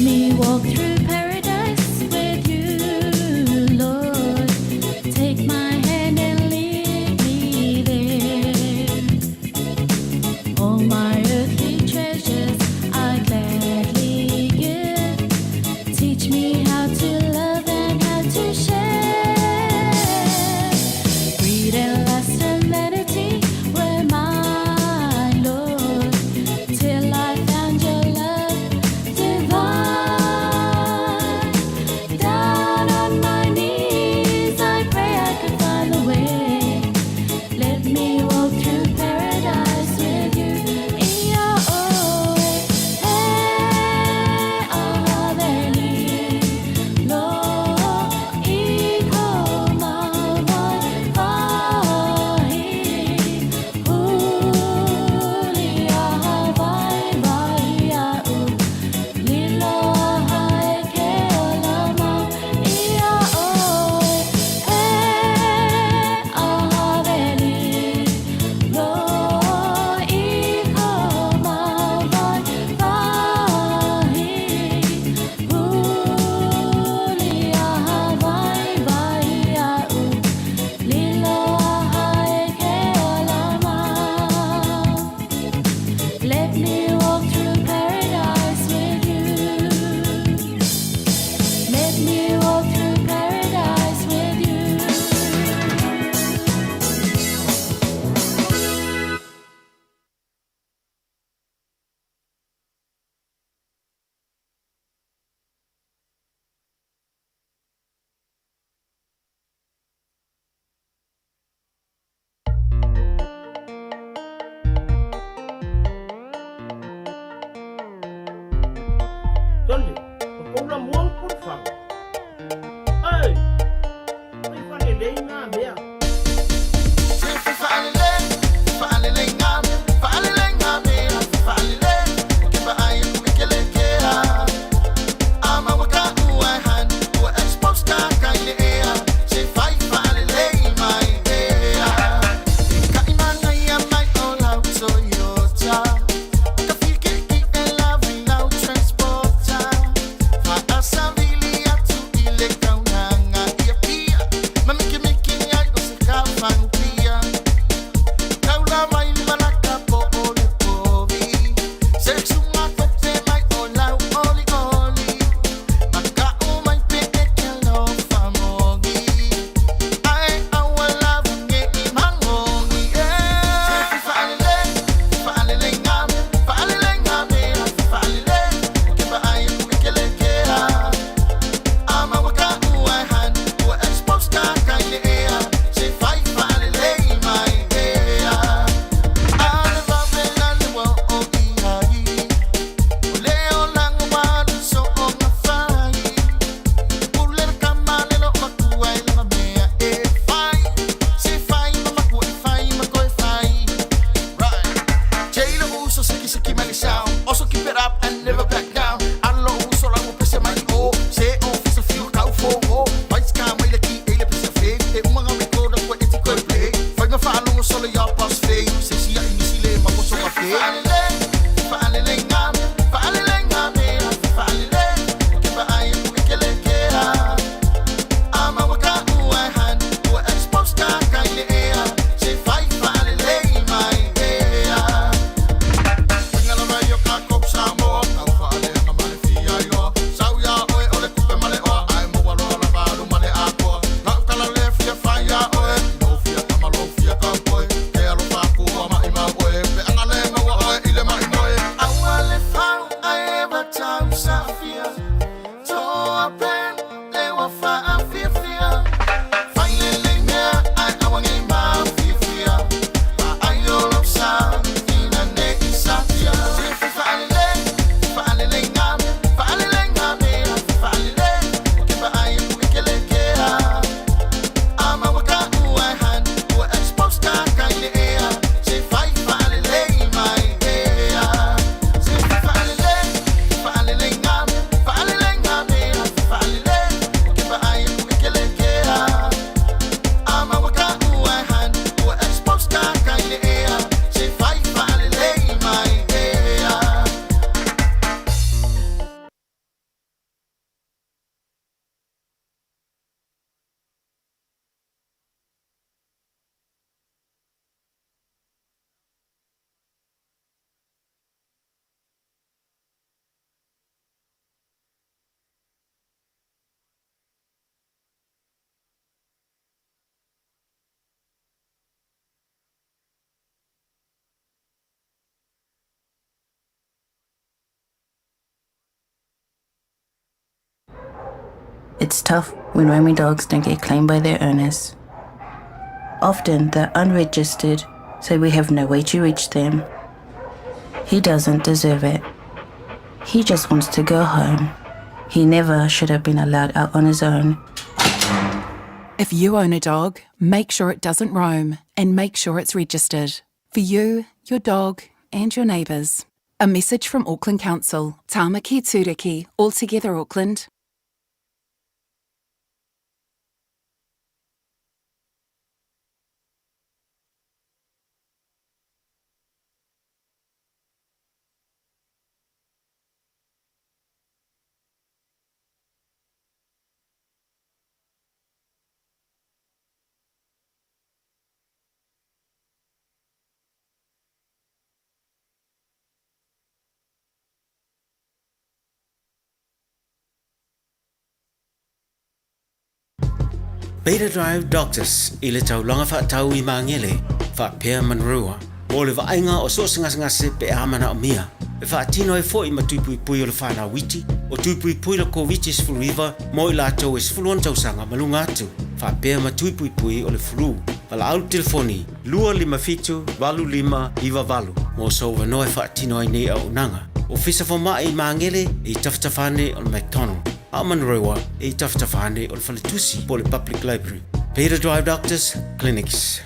me walk through paradise with you, Lord. Take my hand and lead me there. All my earthly treasures I gladly give. Teach me how to love and how to share. Greed and lust and vanity were mine, Lord, till I found your love divine. Down on my knees, I pray I could find the way. Let me walk through paradise with you. Ia oe, e ʻAweli loa i ko māwae wahi. Huliāwaiwai iaʻu, lilo aha e ke ola mau. Ia oe, e ʻAweli loa i ko māwae wahi. Huliāwaiwai iaʻu, lilo aha e ke ola mau. Let me walk through paradise with you. Let me walk through paradise with you. Johnny, o kou la mua o Pulufana. Ai, mai faalelei nā mea. It's tough when roaming dogs don't get claimed by their owners. Often they're unregistered, so we have no way to reach them. He doesn't deserve it. He just wants to go home. He never should have been allowed out on his own. If you own a dog, make sure it doesn't roam and make sure it's registered. For you, your dog, and your neighbours. A message from Auckland Council, Tāmaki Tūriki, All Together Auckland. Beta Drive Doctors i le taulaga faatau i Magele faapea Manurewa mo le vaaiga o so o se gasegase pe a manaomia. E faatino ai foi ma tui puipui o le fanau iti, o tui puipui le Koviti-19 mo i latou e 16 tausaga ma luga atu, faapea ma tui puipui o le flu. Valaau i le telefoni 257 8598 mo sou avanoa e faatino ai nei auaunaga. Ofisa Fomai i Magele e i tafatafa ane o le McDonald, a o Manurewa e i tafatafa ane o le Faletusi po o le Public Library. Beta Drive Doctors Clinics.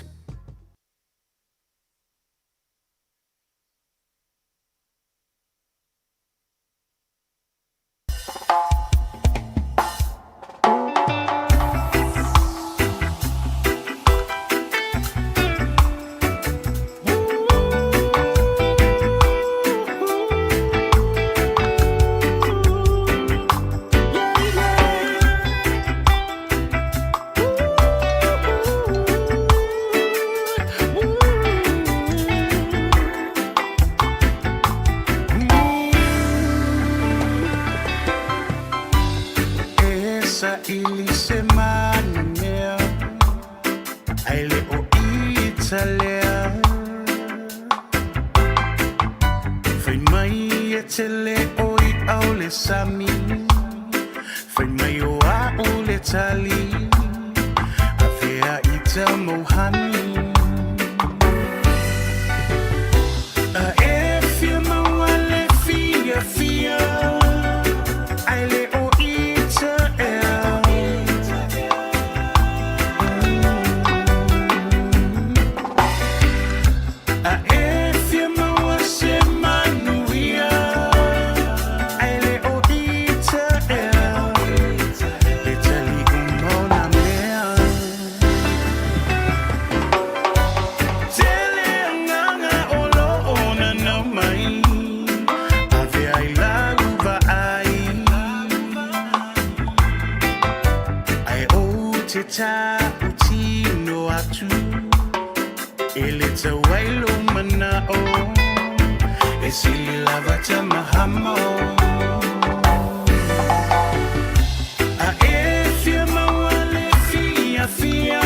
E saili se manumea Ai le o Italia Fai mai e tele o i au le sami Fai mai o a o le tali A fea i te mohani A e fia maua le fia fia Ai le o i te ea A e fia maua se manuia Ai le o i te ea Le tali uma o nā mea Tele agaga o loo nanau mai Ave ai lau vaai Ae ou te tautino atu E le tau ai lou manao E sili lava Tamahamo A e fia maua le fiafia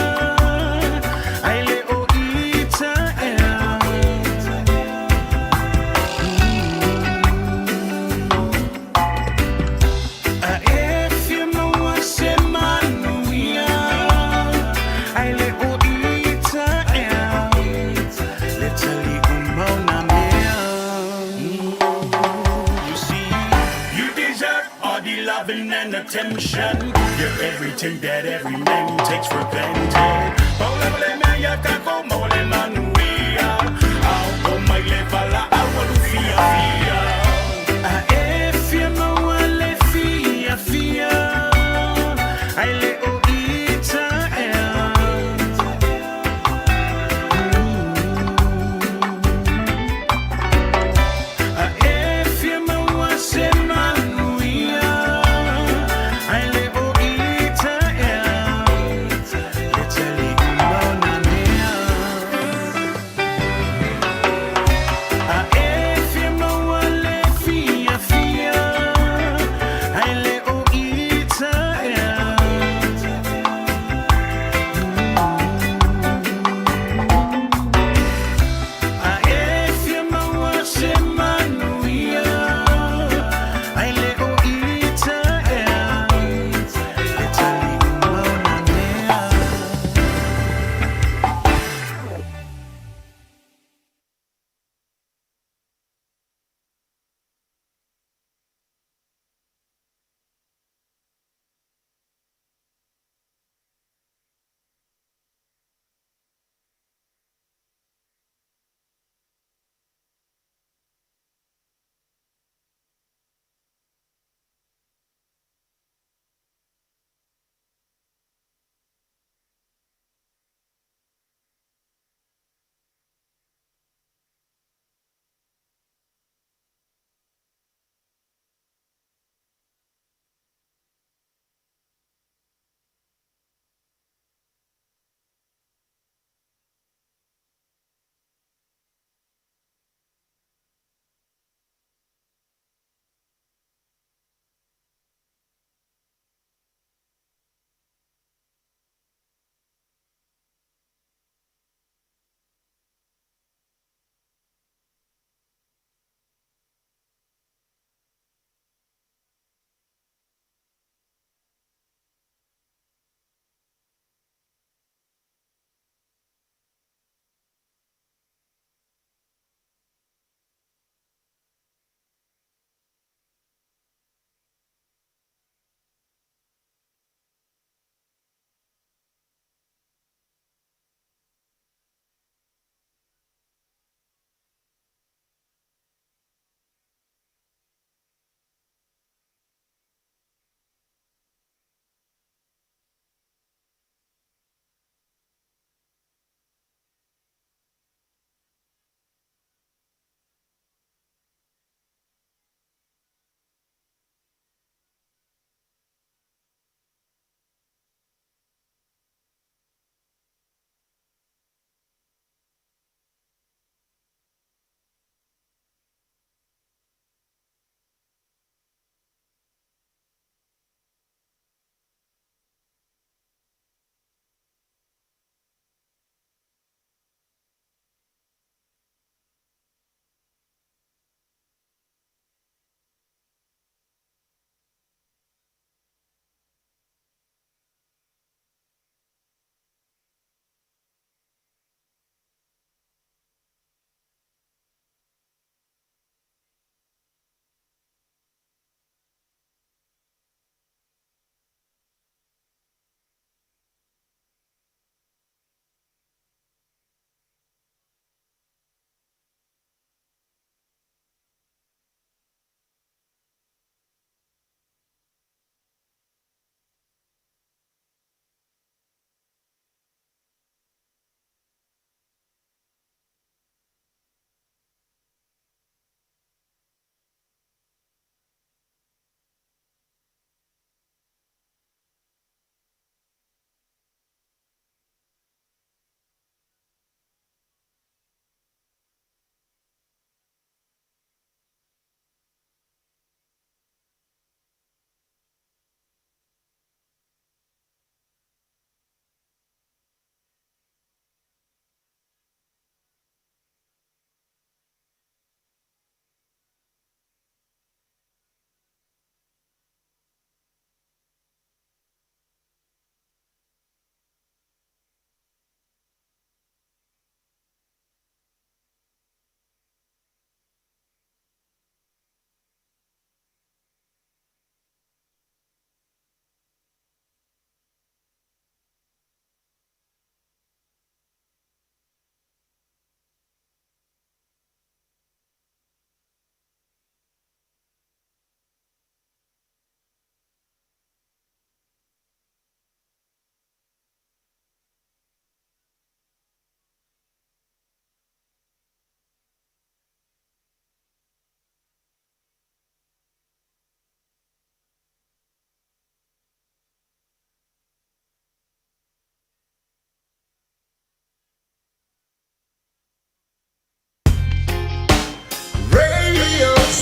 Ai le o ita ea A e fia maua se manuia Ai le o ita ea Le tali uma o nā mea You see, you deserve all the loving and attention. You're everything that every man takes for granted. Paula le mea kako mo le manuia. Au o mai le vala au alu fia fia. A e fia maua le fia fia. Ai le o ita ea. A e fia maua se manuia Ai le o ita ea Le tali uma o nā mea.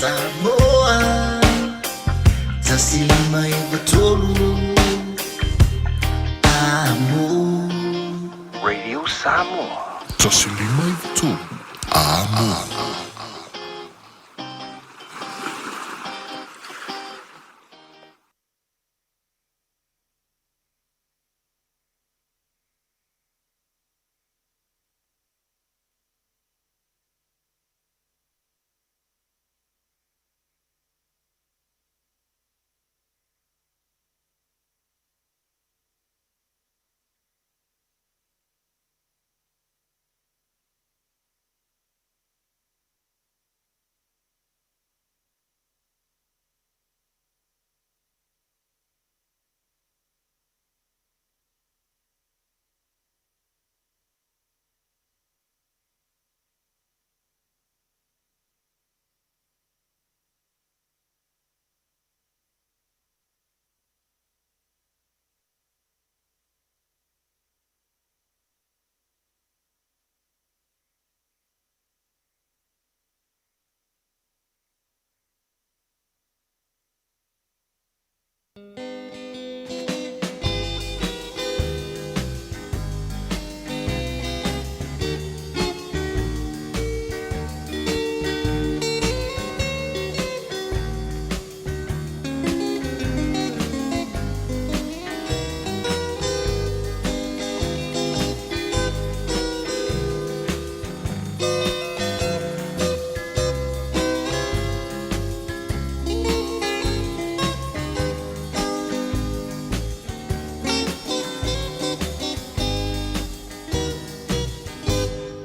Samoa 1 5 9 3 Amo. Radio Samoa. 1 5 9 3 Amo.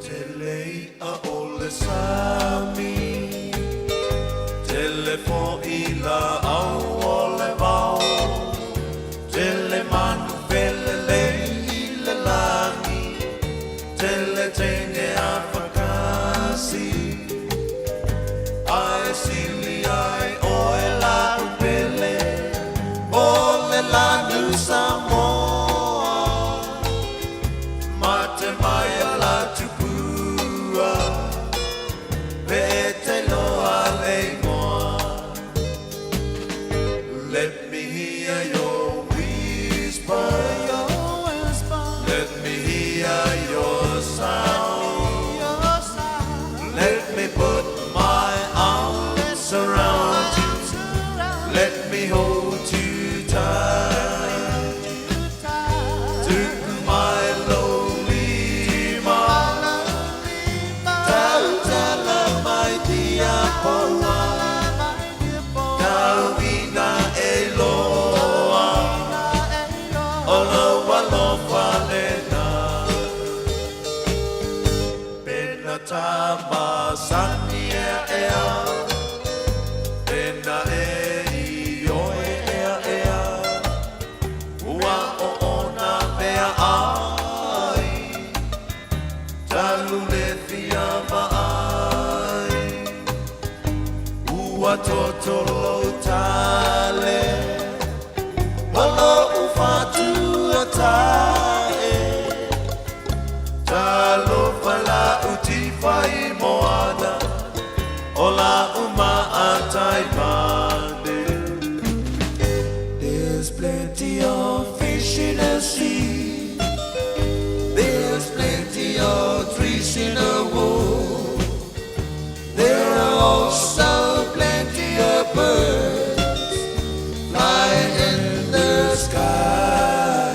Tele i'a o le sami, Tele fo'i la'au o le vao, Tele manu felelei i le lagi, Tele teine afakasi, Ae sili ai oe la'u pele, O le lanu Samoa. Mate mai a la tupua, Pe e te loa le igoa. Let me hear your whisper. Let me hear your sound. Let me put my arms around you. Let me hold you tight. To my lonely Tautala mai dia poa, Tauina e loa, O lau alofa lena. Pena tamasani ea ea, Pena e i oe ea ea, Ua o ona mea ai, Talu le fia vaai, Ua totolo tale, O lo'u fatua ta'e, Talofa la'u tifa i moana, O la'u ma'atai mane. There's plenty of fish in the sea. There's plenty of trees in the wood. There are also plenty of birds flying in the sky.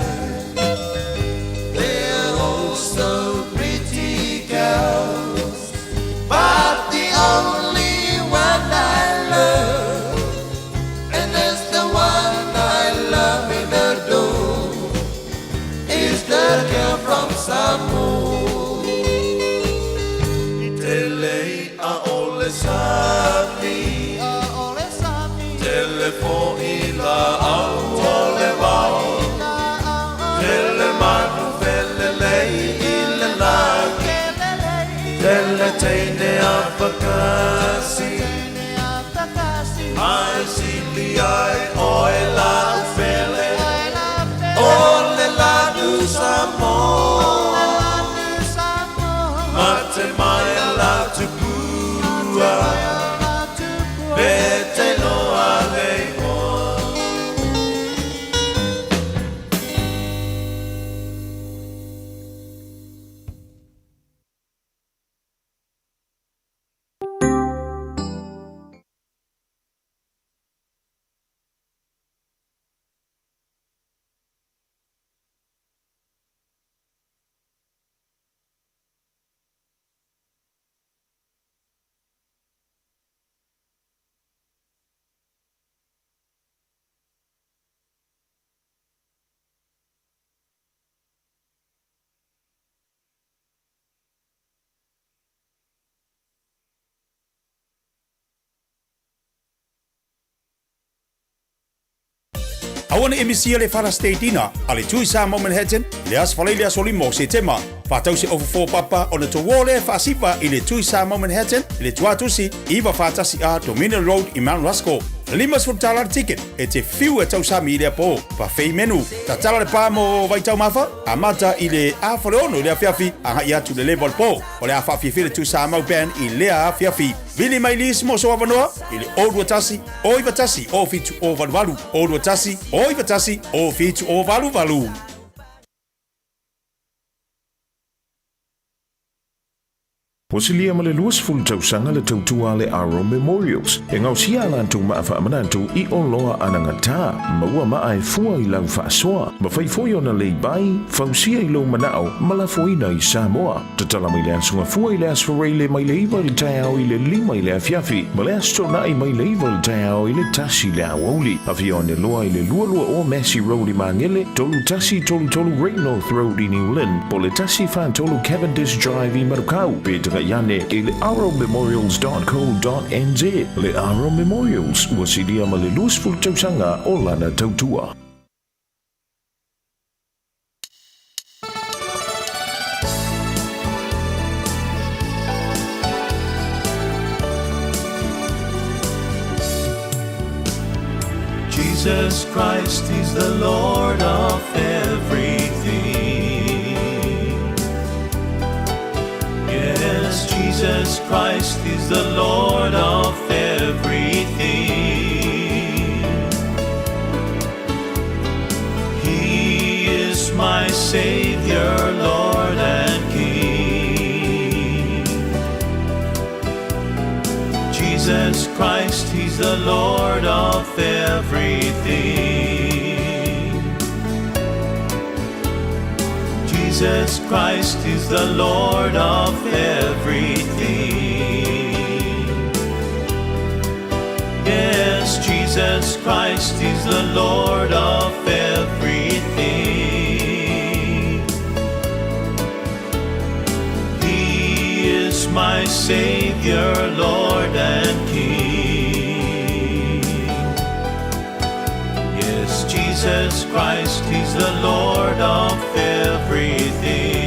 There are also pretty girls, but the only one I love, and that's the one I love in the door, is the girl from Samoa. Tele i'a o le sami, Tele fo'i la'au o le vao, Tele manu felelei i le lagi, Tele teine afakasi, Ae sili ai oe la'u pele, O le lanu Samoa. Mate mai a la tupua, Pe Pe te iloa le igoa. Aua ne i misia le Father's Day Dinner a le Tui Samoa Manhattan i le Aso Faraile aso 5 o Setema. Faatau se ofu 4 papa ona touo lea faasiva i le Tui Samoa Manhattan i le Tuatusi 941A Dominion Road i Mount Roskill. $50 le ticket e te fiu e tausami i lea po. Buffet menu. Tatala le pa mo vaitaumafa, amata i le 5:30 i le afiafi agai atu i le 11 o le po. O le a faafiafia le Tui Samoa Band i lea afiafi. Vili mai lisi mo sou avanoa i le 021 091 0788 021 091 0788. Ua silia ma le 20 tausaga le tautua a le Aro Memorials e gaosia a latou maa faamanatu i oloa anagata. Maua maa e fua i lau faasoa. Mafai foi ona lay-by, fausia i lou manao ma lafoina i Samoa. Tatala mai le Aso Gafua i le Aso Faraile mai le 9 i le taeao i le 5 i le afiafi ma le Aso Toonai mai le 9 i le taeao i le 1 i le aoauli. Afio ane loa i le 220 Massey Road i Magele, 3133 Great North Road i New Lynn, po o le 143 Cavendish Drive i Manukau, pe tagai ane i le arrowmemorials.co.nz. Le Arrow Memorials, ua silia ma le 20 tausaga o lana tautua. Jesus Christ, He's the Lord of everything. Yes, Jesus Christ is the Lord of everything. He is my Savior, Lord and King. Jesus Christ, He's the Lord of everything. Jesus Christ is the Lord of everything. Yes, Jesus Christ is the Lord of everything. He is my Savior, Lord and King. Yes, Jesus Christ, He's the Lord of everything.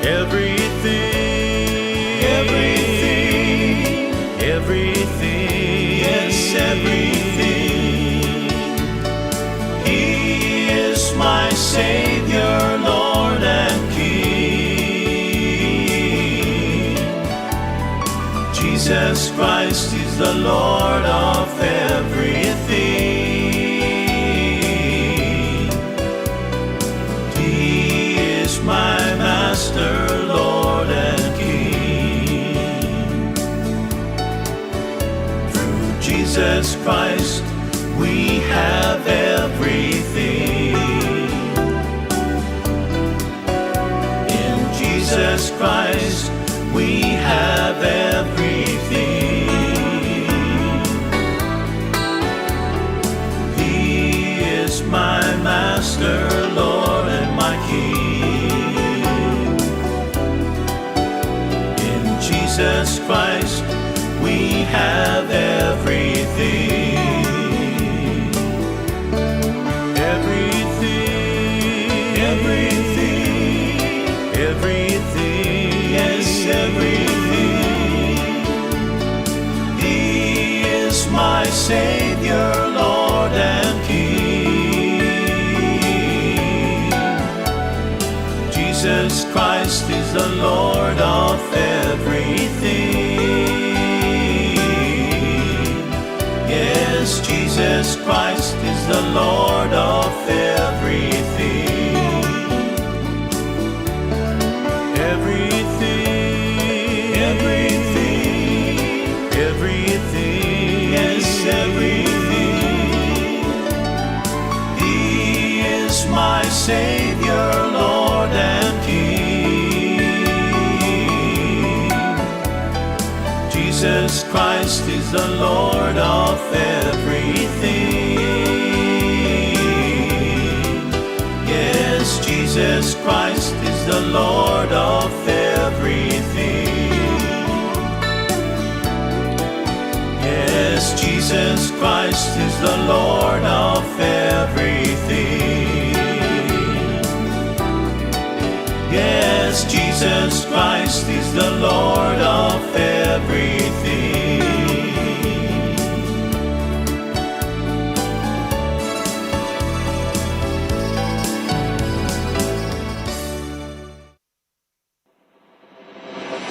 Everything, everything, everything, yes, everything. He is my Savior, Lord and King. Jesus Christ is the Lord of everything. He is my Master, Lord and King. Through Jesus Christ, we have everything. In Jesus Christ, we have everything. He is my Master, Lord, and my King. In Jesus Christ, we have everything. Everything, everything, everything, yes, everything. He is my Savior, Lord and King. Jesus Christ is the Lord of everything. Yes, Jesus Christ is the Lord of everything. Everything, everything, everything, yes, everything. He is my Savior, Lord and King. Jesus Christ is the Lord of everything. Yes, Jesus Christ is the Lord of everything. Yes, Jesus Christ is the Lord of everything. Yes, Jesus Christ is the Lord of everything.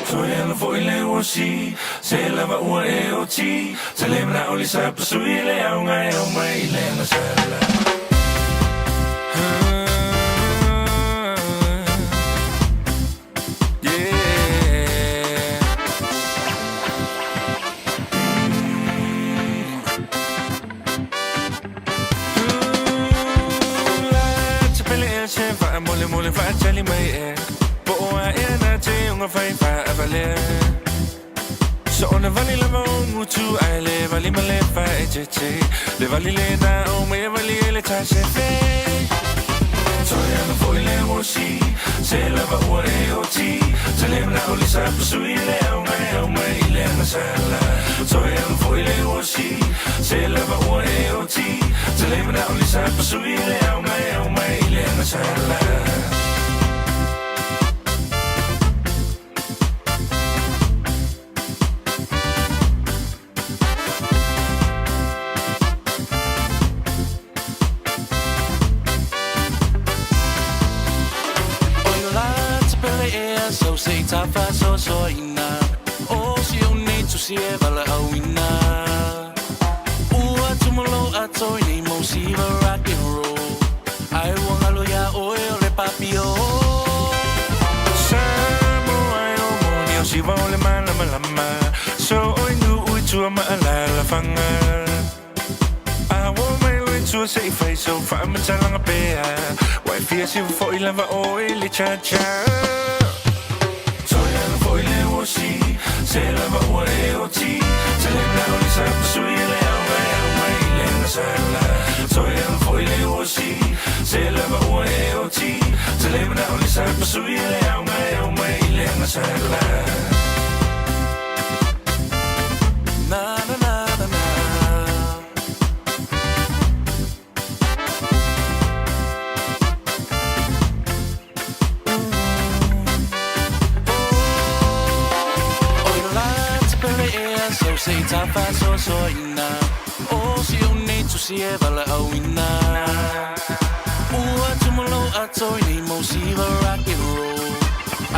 Toe ala foi le osi, se lava ua e oti, se le mana o lisa pasui le au ngai au mai le na sala. Yeah. Te pele e se fa mole mole fa chali mai e. Po o a e na te unga fai fa avale. So ona vali lava o ngutu ai le vali male fa e te te. Le vali le na o me vali ele ta se fe. Toi ana foi le osi, se lava ua e oti. Se le mana o lisa pasui le au ngai au mai le na sala. Toi ana foi le osi, se lava ua e oti. Se le mana o lisa pasui le au ngai au mai le na sala. Oi la te pele e so se ta fa so so ina. O si o nei tu si e vala au ina. Ua tumolo a toi nei mo si va rock and roll. Ai wanga lo ya oe o le papio. Samoa ai o moni o si va o le malama lama. So oi nu ui tua ma ala la fanga. A wo mai lo tua se i fai so fa ma talanga pea. Wai fia si fo i lava o e le cha cha. Toi ana foi le osi, se lava ua e oti. Se le mea o le sa pasui le au mai au mai le na sala. Toi ana foi le osi, se lava ua e oti. Se le mea o le sa pasui le au mai au mai le na sala. Na na na na na. Oi la te pele e so se ta fa so so ina. O si o nei tu si e vala au ina. Ua tumolo a toi nei mo si va rock and roll.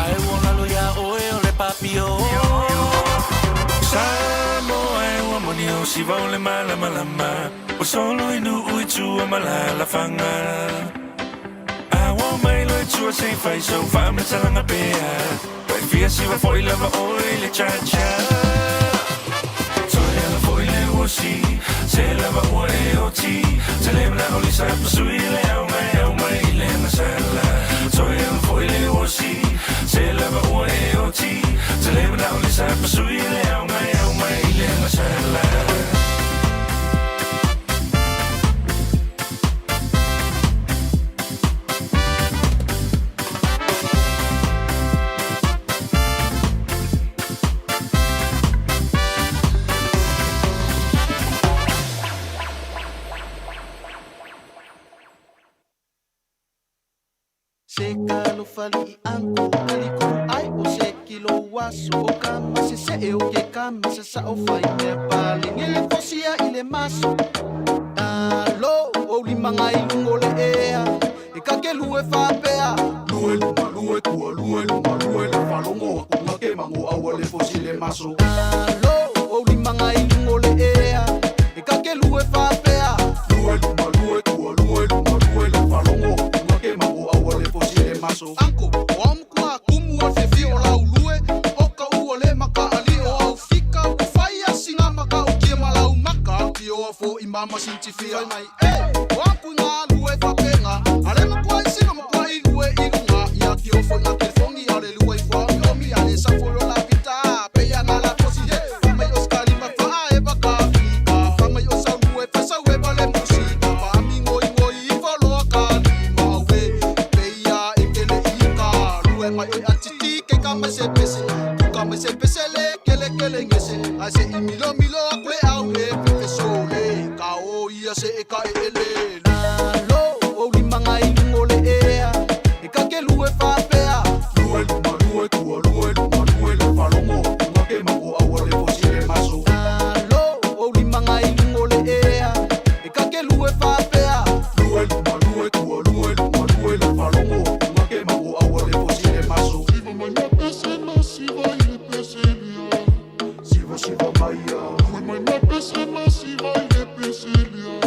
Ai wanga lo ya oe o le papio. Samoa e ua moni o si vau le malama lama. O solo i nu ui tua malala fanga. A wo mai lo i tua se fai so fa me talanga pea. Wai fia si wa foi lava oi le cha cha. Toi ala foi le osi, se lava ua e oti. Se le mana o lisa pasui le au mai au mai le na sala. Toi ala foi le osi, se lava ua e oti. Se le mana o lisa pasui le au mai au mai le na sala. Se ka lo fali i anko kali ko ai o se kilo waso o ka mase se e o ke ka mase sa o fai mea pale ngele fosia i le maso. Alo o limanga i lungo le ea e ka ke lue fapea. Lue luma lue tua lue luma lue le falongo a kunga ke mango aua le fosi le maso. Alo o limanga i lungo le ea e ka ke lue. mama sintifia mai e o aku ngā lue whapenga A le makua i sino makua i lue i lunga Ia ki ofo ngā telefongi a le lue i fua Omi a le safo lo la vita Peia ngā la posi he Whamai o skali ma whaa e waka fika Whamai o sau lue whasau e wale musika Maami ngoi ngoi i whaloa ka lima we Peia e kele i ka Lue mai oi atiti ke ka mai se pese Kuka mai se pese le kele kele ngese A se i milo milo aku le au e pepe sole Ka o ia se e ka e ele Lo o limanga i lungo le ea E ka ke lue whapea Lue luma lue tua lue luma lue le whalongo Kunga ke mango aua le fosi le maso Lo o limanga i lungo le ea E ka ke lue whapea Lue luma lue tua lue luma lue le whalongo Kunga ke mango aua le fosi le maso Siva mai ma pese ma siva i le pese lia Siva siva maia Lue mai ma pese ma siva i le pese lia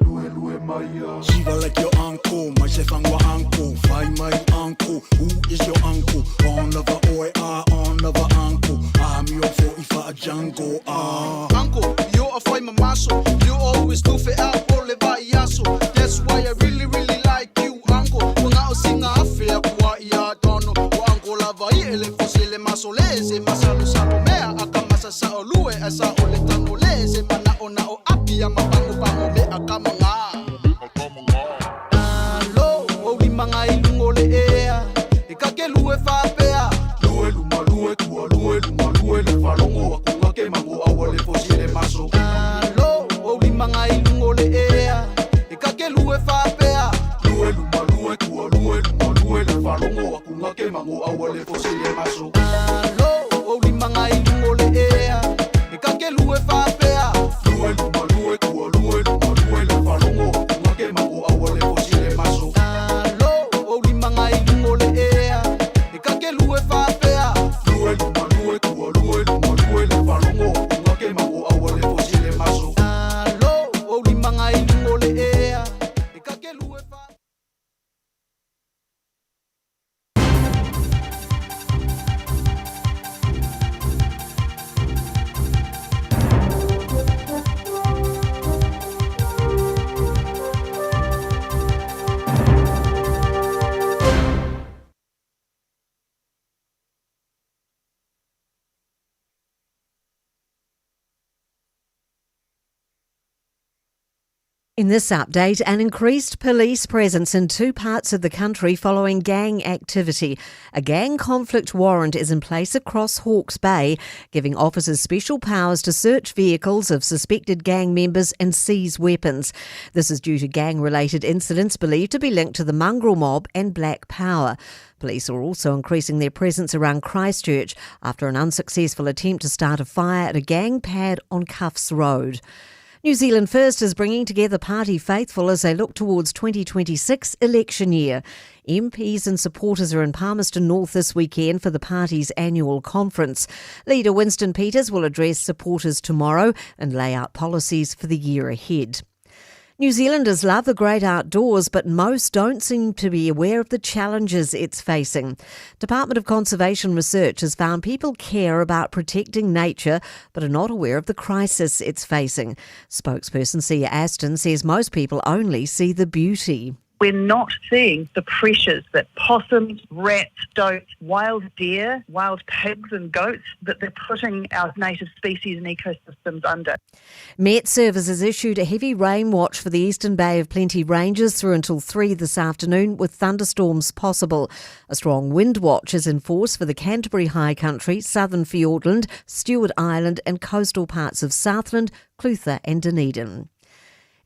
Lue lue maia Siva like your uncle, mai se whangwa uncle, whai mai uncle, who is your uncle? On lava oe a, on lava uncle, I'm your 45 jungle, ah. Uncle, you a fai mamaso. You always do fe out o le vai aso. That's why I really really like you, uncle. Wanga o singa afe a kua ia tono. O uncle lava i ele fosi le maso le se masalo salo mea aka masa sa o lue asa o le tano le se mana o na o api a mapango pango me aka manga. Lo o limanga i lungo le ea. E ka ke lue whapea. Lue luma lue tua lue luma lue le whalongo Kunga ke mango aua le fosi le maso Lo o limanga i lungo le ea. E ka ke lue whapea. Lue luma lue tua lue luma lue le whalongo Kunga ke mango aua le fosi le maso Lo o limanga i lungo le ea. E ka ke lue whapea. Lue luma lue tua lue luma lue le whalongo Kunga ke mango aua le fosi le maso Lo o limanga i lungo le ea. E ka ke lue whapea. Lue luma lue tua lue luma lue le whalongo Kunga ke mango aua le fosi le maso Lo o limanga i lungo le ea. E ka ke lue whapea. In this update, an increased police presence in two parts of the country following gang activity. A gang conflict warrant is in place across Hawke's Bay, giving officers special powers to search vehicles of suspected gang members and seize weapons. This is due to gang related incidents believed to be linked to the mongrel mob and Black Power. Police are also increasing their presence around Christchurch after an unsuccessful attempt to start a fire at a gang pad on Cuffs Road. New Zealand First is bringing together party faithful as they look towards 2026 election year. MPs and supporters are in Palmerston North this weekend for the party's annual conference. Leader Winston Peters will address supporters tomorrow and lay out policies for the year ahead. New Zealanders love the great outdoors, but most don't seem to be aware of the challenges it's facing. Department of Conservation Research has found people care about protecting nature, but are not aware of the crisis it's facing. Spokesperson Sia Aston says most people only see the beauty. We're not seeing the pressures that possums, rats, stoats, wild deer, wild pigs and goats that they're putting our native species and ecosystems under. Met Service has issued a heavy rain watch for the Eastern Bay of Plenty Ranges through until 3 this afternoon with thunderstorms possible. A strong wind watch is in force for the Canterbury High Country, southern Fiordland, Stewart Island and coastal parts of Southland, Clutha and Dunedin.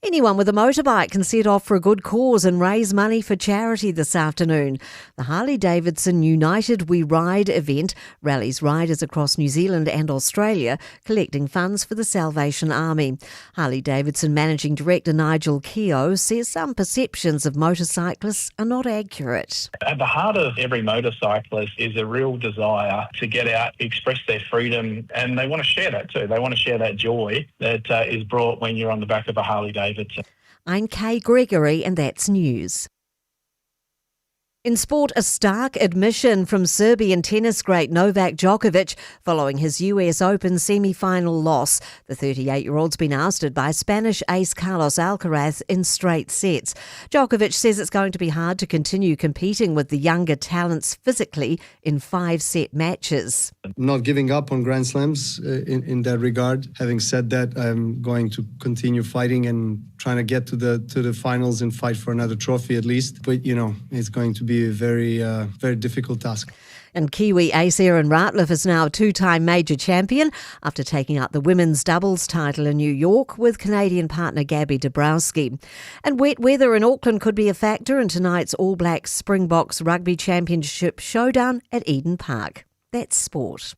Anyone with a motorbike can set off for a good cause and raise money for charity this afternoon. The Harley Davidson United We Ride event rallies riders across New Zealand and Australia, collecting funds for the Salvation Army. Harley Davidson Managing Director Nigel Keogh says some perceptions of motorcyclists are not accurate. At the heart of every motorcyclist is a real desire to get out, express their freedom, and they want to share that too. They want to share that joy that is brought when you're on the back of a Harley Davidson. I'm Kay Gregory, and that's news. In sport, a stark admission from Serbian tennis great Novak Djokovic following his US Open semi final loss. The 38 year old's been ousted by Spanish ace Carlos Alcaraz in straight sets. Djokovic says it's going to be hard to continue competing with the younger talents physically in five set matches. Not giving up on Grand Slams in, in that regard. Having said that, I'm going to continue fighting and trying to get to the to the finals and fight for another trophy at least. But you know, it's going to be a very very difficult task. And Kiwi ace Erin Ratliff is now a two time major champion after taking out the women's doubles title in New York with Canadian partner Gabby Dabrowski. And wet weather in Auckland could be a factor in tonight's All Blacks Springboks Rugby Championship showdown at Eden Park. That's sport.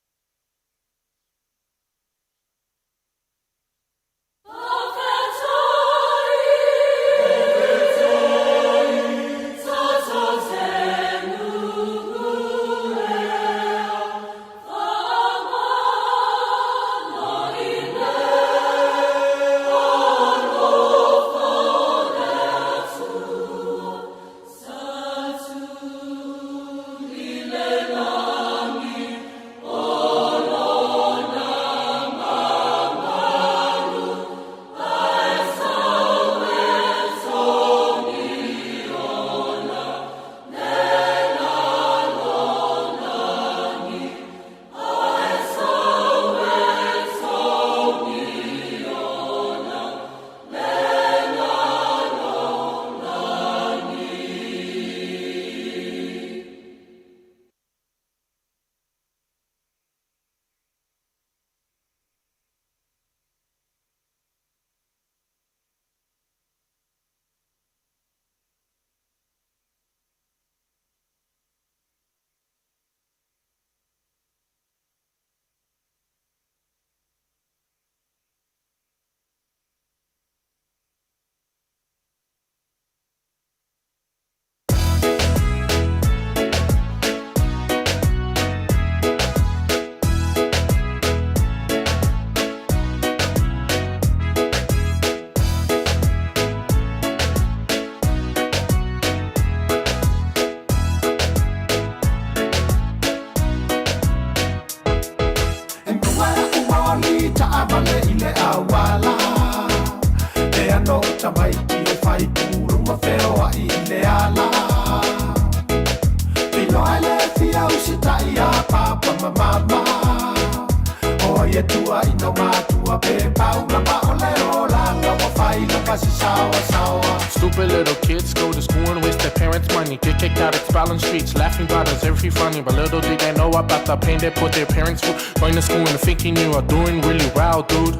Stupid little kids go to school and waste their parents' money. Get kicked out, expelling streets, laughing about us, everything funny. But little did they know about the pain they put their parents through. Going to school and thinking you are doing really well, dude.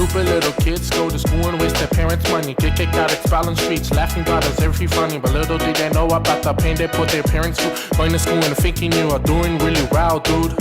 Stupid little kids go to school and waste their parents' money. Get kicked out, expelling streets, laughing about us, everything funny. But little did they know about the pain they put their parents through. Going to school and thinking you are doing really well, dude.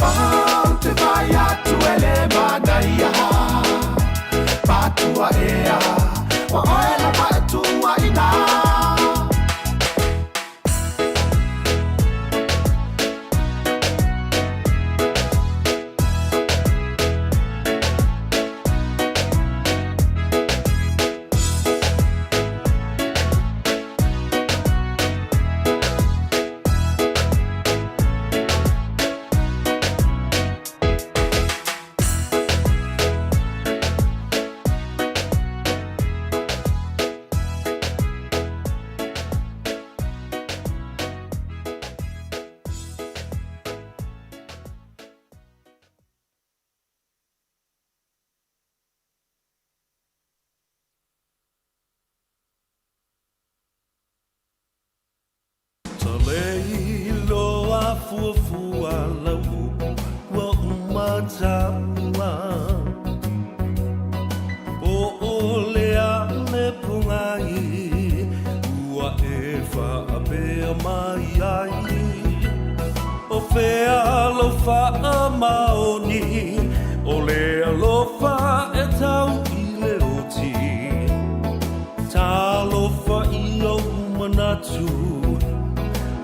atu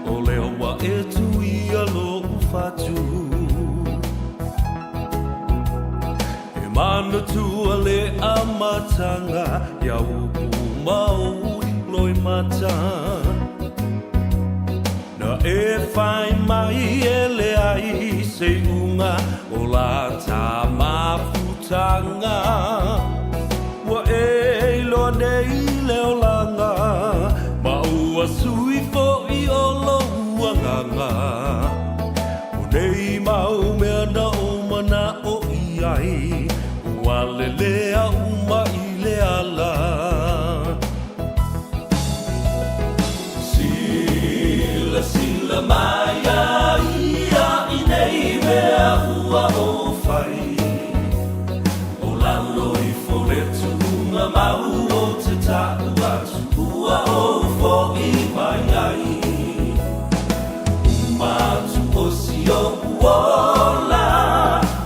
O lea ua e tuia loʻu fatu E manatua le amataga Ia upu ma ou loimata Na e fai mai e leai se iuga O la ta mafutaga Ua e iloa nei le olaga Ma ua sui foʻi o lou agaga O nei mau mea na ou manaʻo i ai Ua lelea uma i le ala Silasila mai iā ia i nei mea ua ou fai O lalo ifo le tuuga mau o te taʻu atu ua ou foʻi mai ai Uma atu o si oʻu ola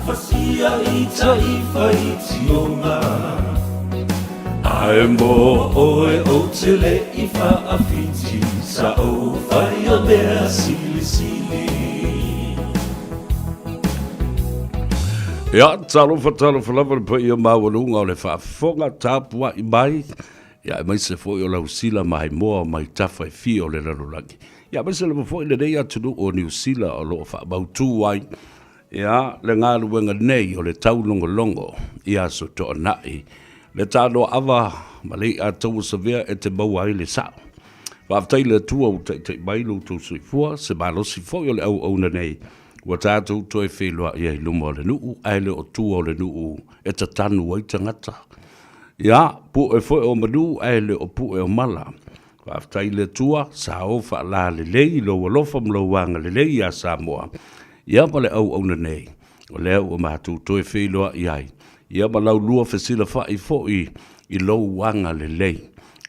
Fasia i taʻi faitioga Ae mo ʻoe ou te le i faʻawhiti Sa ou faia mea silisili. Ia, talofa, talofa lava le paia maualuga o le faafofoga tapuai mai, ia aemaise foi o lau sila maimoa mai tafa e fia o le lalolagi. Ia aemaise lava foi lenei atunuu o Niu Sila o lo o faamautu ai Ia, le galuega nei o le taulogologo i Aso Toonai, le tanoa ava ma le i'a tauasavea e te maua ai le sa'o. Faafetai i le Atua ua taitai mai lo outou soifua, se malosi foi o le auauna nei ua tatou toe feiloai ai i luma o le nuu, ae le o tua o le nuu e tatanu ai tagata. Ia, pu'e foi o manu ae le o pu'e o mala. Faafetai i le Atua, sa o faalalelei i lou alofa ma lou agalelei iā Samoa, ia ma le auauna nei, o lea ua matou toe feiloai ai, ia ma laulua fesilafa'i foi i lou agalelei,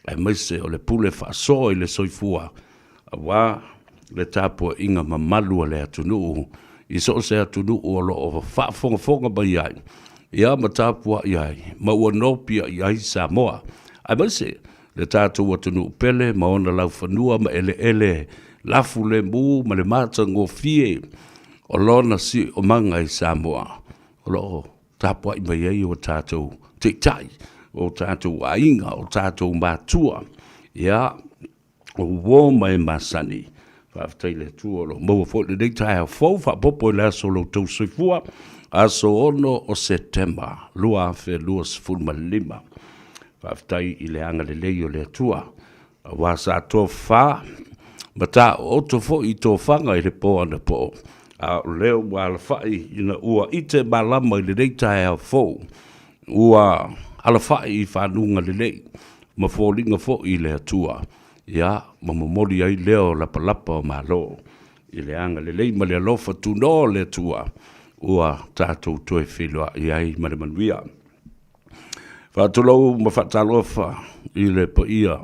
aemaise o le pule faasoa i le soifua, aua le tapuaiga mamalu a le atunuu i so o se atunuu o lo o faafogafoga mai ai, ia ma tapuai ai, ma ua nopiai ai Samoa, aemaise le tatou atunuu pele ma ona laufanua ma eleele lafulemu ma le matagofie o lona siosiomaga i Samoa, o lo o tapuai mai ai o tatou taitai, o tatou aiga, o tatou matua, ia, o uo ma e masani. Faafetai i le Atua o lo o maua foi lenei taeao fou faaopoopo i le aso o lo outou soifua, aso 6 o Setema 2025. Faafetai i le agalelei o le Atua, aua sa tofa ma taooto foi i tofaga i le po anapo, a o lea ua alafai ina ua ite malama i lenei taeao fou, ua alafai i fanuga lelei ma foliga foi i le Atua. Ia, ma momoli ai lea o lapalapa o Malo i le agalelei ma le alofa tunoa o le Atua ua tatou toe feiloai ai ma le manuia. Faatulou ma faatalofa i le paia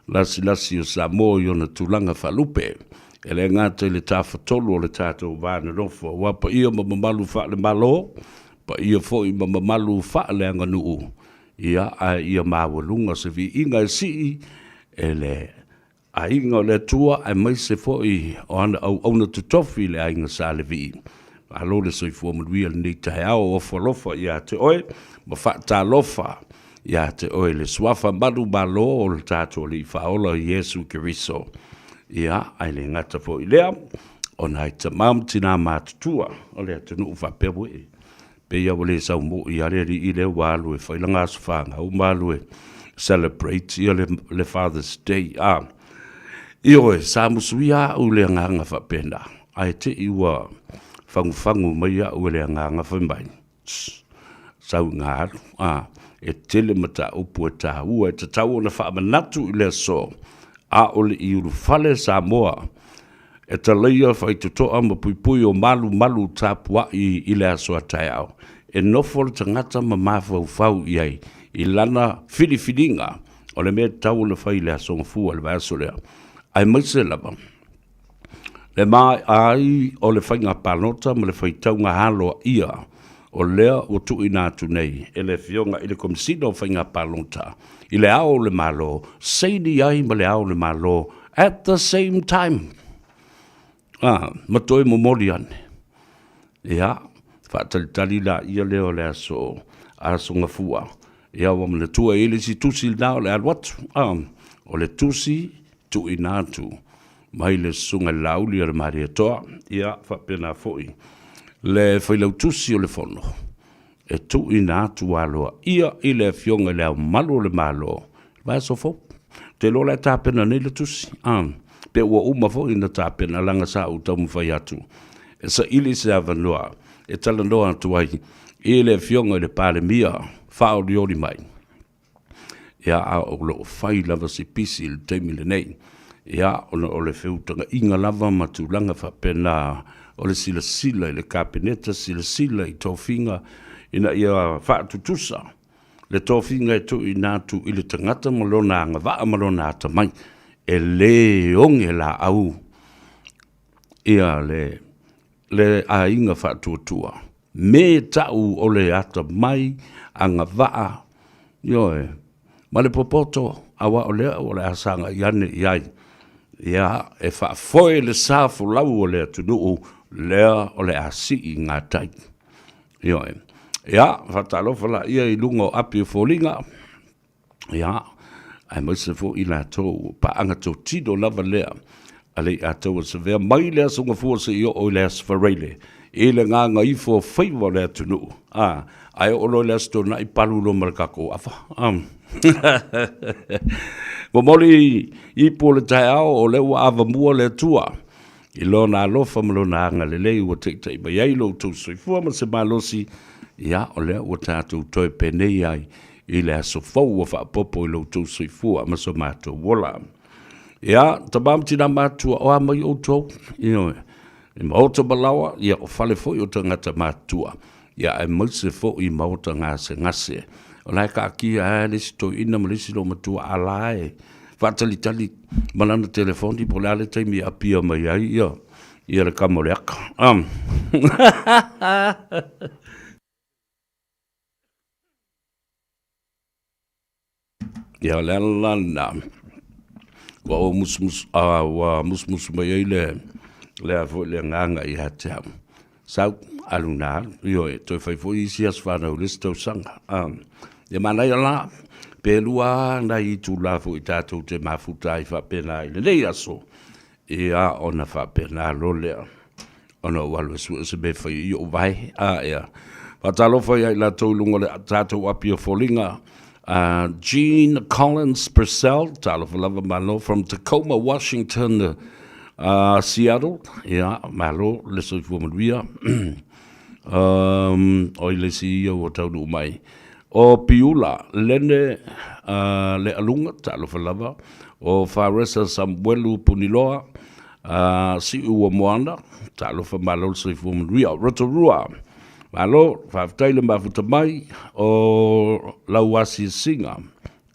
lasilasi o Samoa i ona tulaga faalupe, e le gata i le Tafatolu o le tatou va nonofo, aua paia ma mamalu faale-Malo, paia foi ma mamalu faaleaganuu, Ia, ae ia maualuga se viiga e sii e le aiga o le Atua aemaise foi o ana auauna totofi i le aiga Sa Levi. Malo le soifua manuia i lenei taeao, ofo alofa ia te oe ma faatalofa ia te oe le Suafa malu malo o le tatou Alii Faaola Iesu Keriso. Ia, ae le gata foi i lea, o nai tama ma tinā matutua o le atunuu faapea ua Pei a ua le sau moi a le alii lea ua alu e fai lana aso fanau ma alu e celebrate ia le Father's Day a. Ioe, sa musuia au i le agaga faapena, ae te i ua fagufagu mai au e le agaga fai mai, Shh, sau i ngā alu, a, e tele mataupu e taua e tatau ona faamanatu i le aso, a o le i ulufale Samoa E talaia faitotoa ma puipui o malumalu tapuai i le aso a taeao, e nofo le tagata ma mafaufau i ai i lana filifiliga o le mea e tatau ona fai i le aso Gafua i le vaiaso lea, aemaise lava le maea ai o le faiga palota ma le faitauga aloaia o lea ua tuuina atu nei e le Afioga i le Komesina o Faiga Palota i Le Ao o le Malo, saini ai ma Le Ao o le Malo. At the same time. A, ma toe momoli ane. Ia, faatalitali laia lea o le aso, aso Gafua. Ia, ua manatua e i ai le isi tusi lena o le alu atu. A, o le tusi tuuina atu mai le Susuga i le Laauli a le Malietoa, ia, faapena foi le Failautusi o le Fono e tuuina atu aloaia i le Afioga i Le Ao Mamalu o le Malo i le vaiaso fou. Ou te iloa o la e tapena nei le tusi, a, pe ua uma foi ona tapena, leaga sa ou taumafai atu e saili se avanoa e talanoa atu ai i le Afioga i le Palemia faaolioli mai. Ia, a o lo o fai lava si pisi i le taimi lenei, ia, ona o le feutagaiga lava ma tulaga faapena o le silasila i le Kapeneta, silasila i tofiga ina ia faatutusa le tofiga e tuuina atu i le tagata ma lona agavaa ma lona atamai, e le oge laau ia le le aiga faatuatua, me ta'u o le atamai, agavaa, ioe, ma le popoto, aua o lea o le a sagai ane i ai, ia, e faafoe le sa folau o le atunuu lea o le a sii i gatai. Ioe. Ia, faatalofa laia i luga o api o foliga, Ia, aemaise foi i latou ua paaga totino lava lea a le Atoa Savea mai le Aso Gafua seia oo i le Aso Faraile i le gagaifo o faiva o le atunuu, a, ae oo loa i le Aso Toonai palu loa ma le tatou afa. A. Momoli ipu o le taeao o lea ua avamua le Atua i Lona alofa ma Lona agalelei ua taitai mai ai lo outou soifua ma se malosi, ia, o lea ua tatou toe penei ai i le aso fou ua faaopoopo i lo outou soifua ma so matou ola. Ia, tama ma tina matua, o a mai outou? Ioe, i maota ma laoa, ia, o fale foi o tagata matutua, ia, aemaise foi i maota gasegase. O la e taatia lava le isi toeaina ma le isi loomatua a la e faatalitali ma lana telefoni po o le a le taimi e apia mai ai ia, ia le kama o le aka. Ia, o le ala la lena ua ou musumusu, a, ua musumusu mai ai le, le a foi le agaga ia te au. Sau, alu na alu, ioe, toe fai foi isi aso fanau i le isi tausaga. A, ia manaia la, pe lua lava nai itula foi tatou te mafuta ai faapena i lenei aso, ia ona faapena loa lea ona ou alu e sue se mea e fai ai ou vae. A, ia. Faatalofa ia i latou i luga o le tatou api o foliga, Jean Collins Purcell, talofa lava malo, from Tacoma, Washington, Seattle, ia, malo le soifua manuia. O i le isi ia ua taunuu mai. O Piula Lene Lealuga, talofa lava. O Faresa Samuelu Puniloa, Siu o Moana, talofa malo le soifua manuia. Rotorua, Malo, faafetai le mafuta mai o lau asiasiga.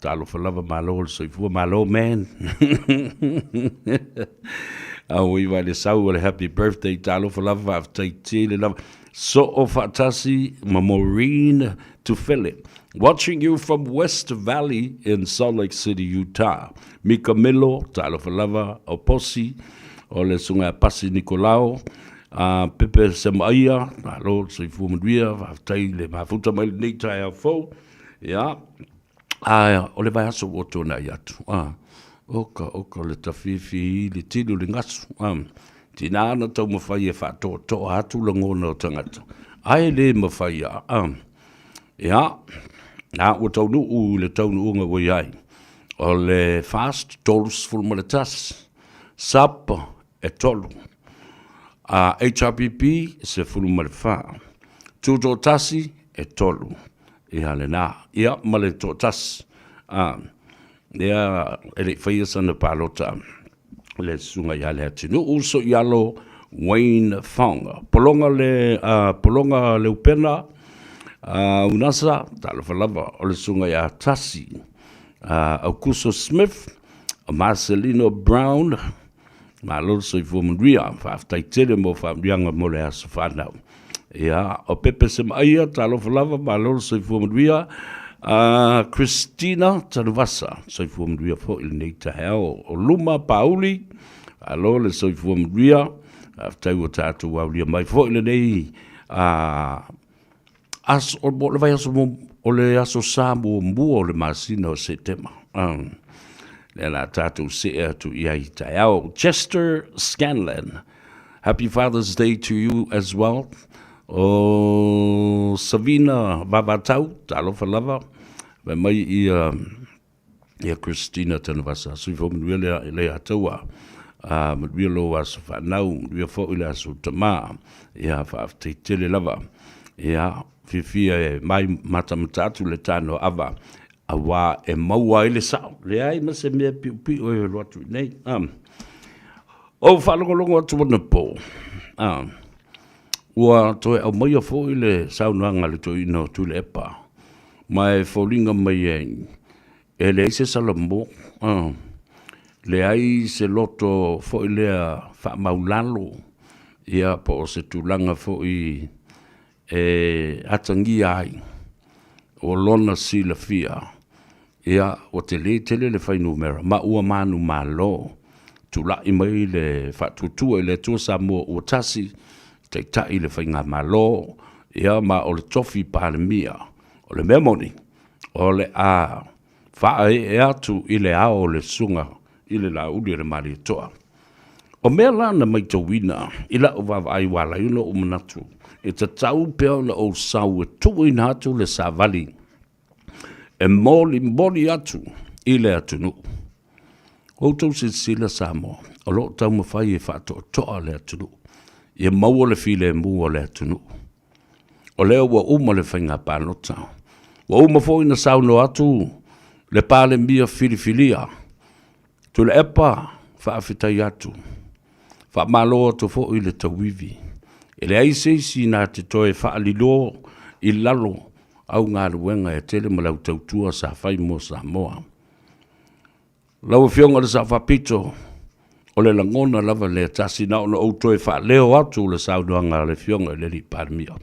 Talofa lava malo le soifua, malo man. Auai vai le sau o le happy birthday, talofa lava faafetai tele lava. Soo faatasi ma Maureen Tufele. Watching you from West Valley in Salt Lake City, Utah. Mika Melo, talofa lava, o Posi, o le Susuga ia Pasi Nikolao, A Pepe Semaia, malo le soifua manuia, faafetai le mafuta mai lenei taeao fou. Ia, a o le vaiaso ua tuanai atu, a, oka, oka le tafifi i le tili o le gasu, a, tina na taumafai e faatoatoa atu lagona o tagata, ae le mafai a, a, ia, na ua taunuu i le taunuuga ua i ai, o le fast 31, sub e 3. A HRPP, 14. Tutoatasi, e 3. Ia lena. Ia, ma le toatasi. A, ia, e le i faia sana palota le susuga ia Leatinuu Soialo Wayne Fong. Pologa le, uh, Pologa Leupena, uh, Unasa, talofa lava, o le susuga ia Tasi, uh, Aukuso Smith, Marcelino Brown, Malo le soifua manuia, faafetai tele mo faamanuiaga mo le aso fanau. Ia, o Pepe Semaia, talofa lava, malo le soifua manuia. Christina Tanuvasa, soifua manuia foi i lenei taeao. O Luma Pauli, malo le soifua manuia, faafetai ua tatou aulia mai foi lenei aso, o le vaiaso o le aso Sa muamua o le masina o Setema. Lea la tatou see atu i ai taeao. Chester Scanlan, happy Father's Day to you as well. O Savina Vavatau, talofa lava, fai mai ia ia Christina Tanuvasa, soifua manuia le, le ataua, a manuia lou aso fanau, manuia foi le aso tama, ia faafetai tele lava, ia fiafia e mai matamata atu le tano ava, auā e maua ai le sao, leai ma se mea piopio e alu atu i nei. Ou faalogologo atu anapo, ua toe aumaia foi le saunoaga a le toeaina o Tuilaepa, ma e foliga mai ai, e leai se salamo, leai se loto foi lea faamaulalo, ia po o se tulaga foi e atagia ai o lona silafia, ia, ua tele tele le fuainumera, ma ua manumalo. Tulai mai le faatuatua i le Atua Samoa ua tasi, taitai le faigamalo, ia, ma o le tofi Palemia. O le mea moni, o le a faaee atu i le ao o le Susuga i le Laauli a le Malietoa. O mea la na maitauina i la'u vaavaai ua ala ai ona ou manatu e tatau pea ona ou sau e tuuina atu le savali e molimoli atu i le atunuu. Ua outou silasila Samoa, o lo o taumafai e faatoatoa le atunuu, ia maua le filemu o le atunuu. O lea ua uma le faiga palota. Ua uma foi ona saunoa atu le Palemia filifilia, Tuilaepa, faafetai atu. Faamalo atu foi i le tauivi. E leai se isi na te toe faalilo i lalo au galuega e tele ma lau tautua sa fai mo Samoa. Lau Afioga i le Sao Faapito, o le lagona lava lea tasi na ona ou toe faaleo atu le saunoaga a le Afioga i le Alii Palemia,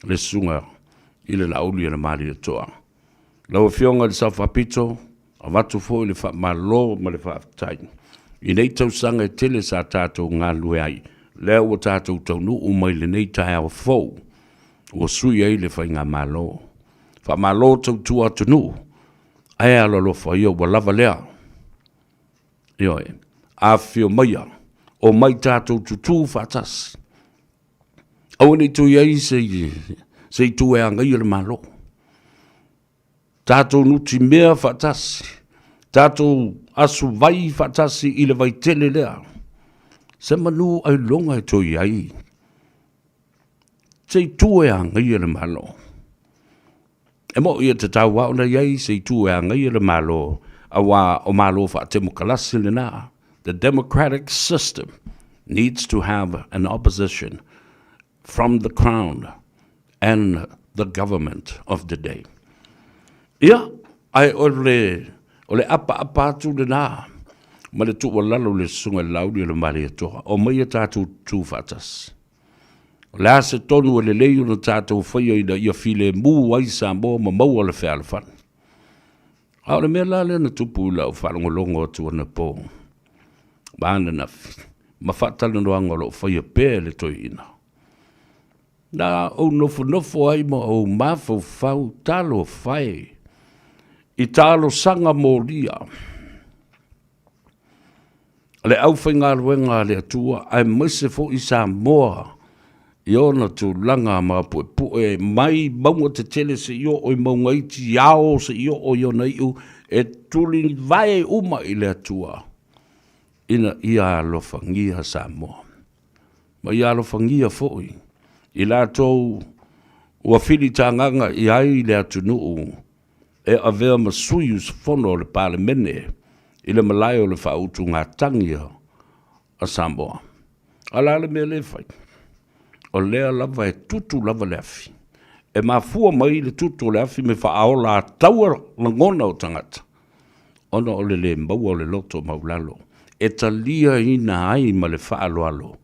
le Susuga i le Laauli a le Malietoa. Lau Afioga i le Sao Faapito, avatu foi le faamalo ma le faafetai i nei tausaga e tele sa tatou galulue ai, lea ua tatou taunuu mai lenei taeao fou ua sui ai le faigamalo. Faamalo tautua atunuu, ae alolofa ia ua lava lea. Ioe, afifio maia, omai tatou tutū faatasi. Aua ne i toe i ai se, se itu e agaia le Malo. Tatou nutimea faatasi, tatou asuvai faatasi i le vaitele lea. Se manu ailoga e toe i ai se itu e agaia le Malo. E moʻi e tatau lava ona i ai se itu e agaia le Malo, auā o Malo faatemokalasi lena. The democratic system needs to have an opposition from the crown and the government of the day. Ia, ae o le, o le apaapa atu lena ma le tuualalo i le Susuga i le Laauli o le Malietoa, omai a tatou tutū faatasi. O le a se tonu e lelei ona tatou faia ina ia filemu ai Samoa ma maua le fealofani? A o le mea la lea na tupu i lau faalogologo atu anapo ma ananafi ma faatalanoaga o lo o faia pea e le toeaina, na ou nofonofo ai ma ou mafaufau, talofa e, i talosaga molia le aufaigaluega a le Atua aemaise foi Samoa i ona tulaga maupuepue mai mauga tetele seia oo i mauga iti, ao seia oo i ona iu, e tulivae uma i le Atua ina ia alofagia Samoa. Ma ia alofagia foi i latou ua filitagaga i ai le atunuu e avea ma sui usufono o le Palemene i le malae o le faautugatagi a Samoa. A o le a le mea lea e fai? O lea lava e tutu lava le afi. E mafua mai le tutu o le afi me faaola ataua lagona o tagata ona o le le maua o le loto maulalo e taliaina ai ma le faaaloalo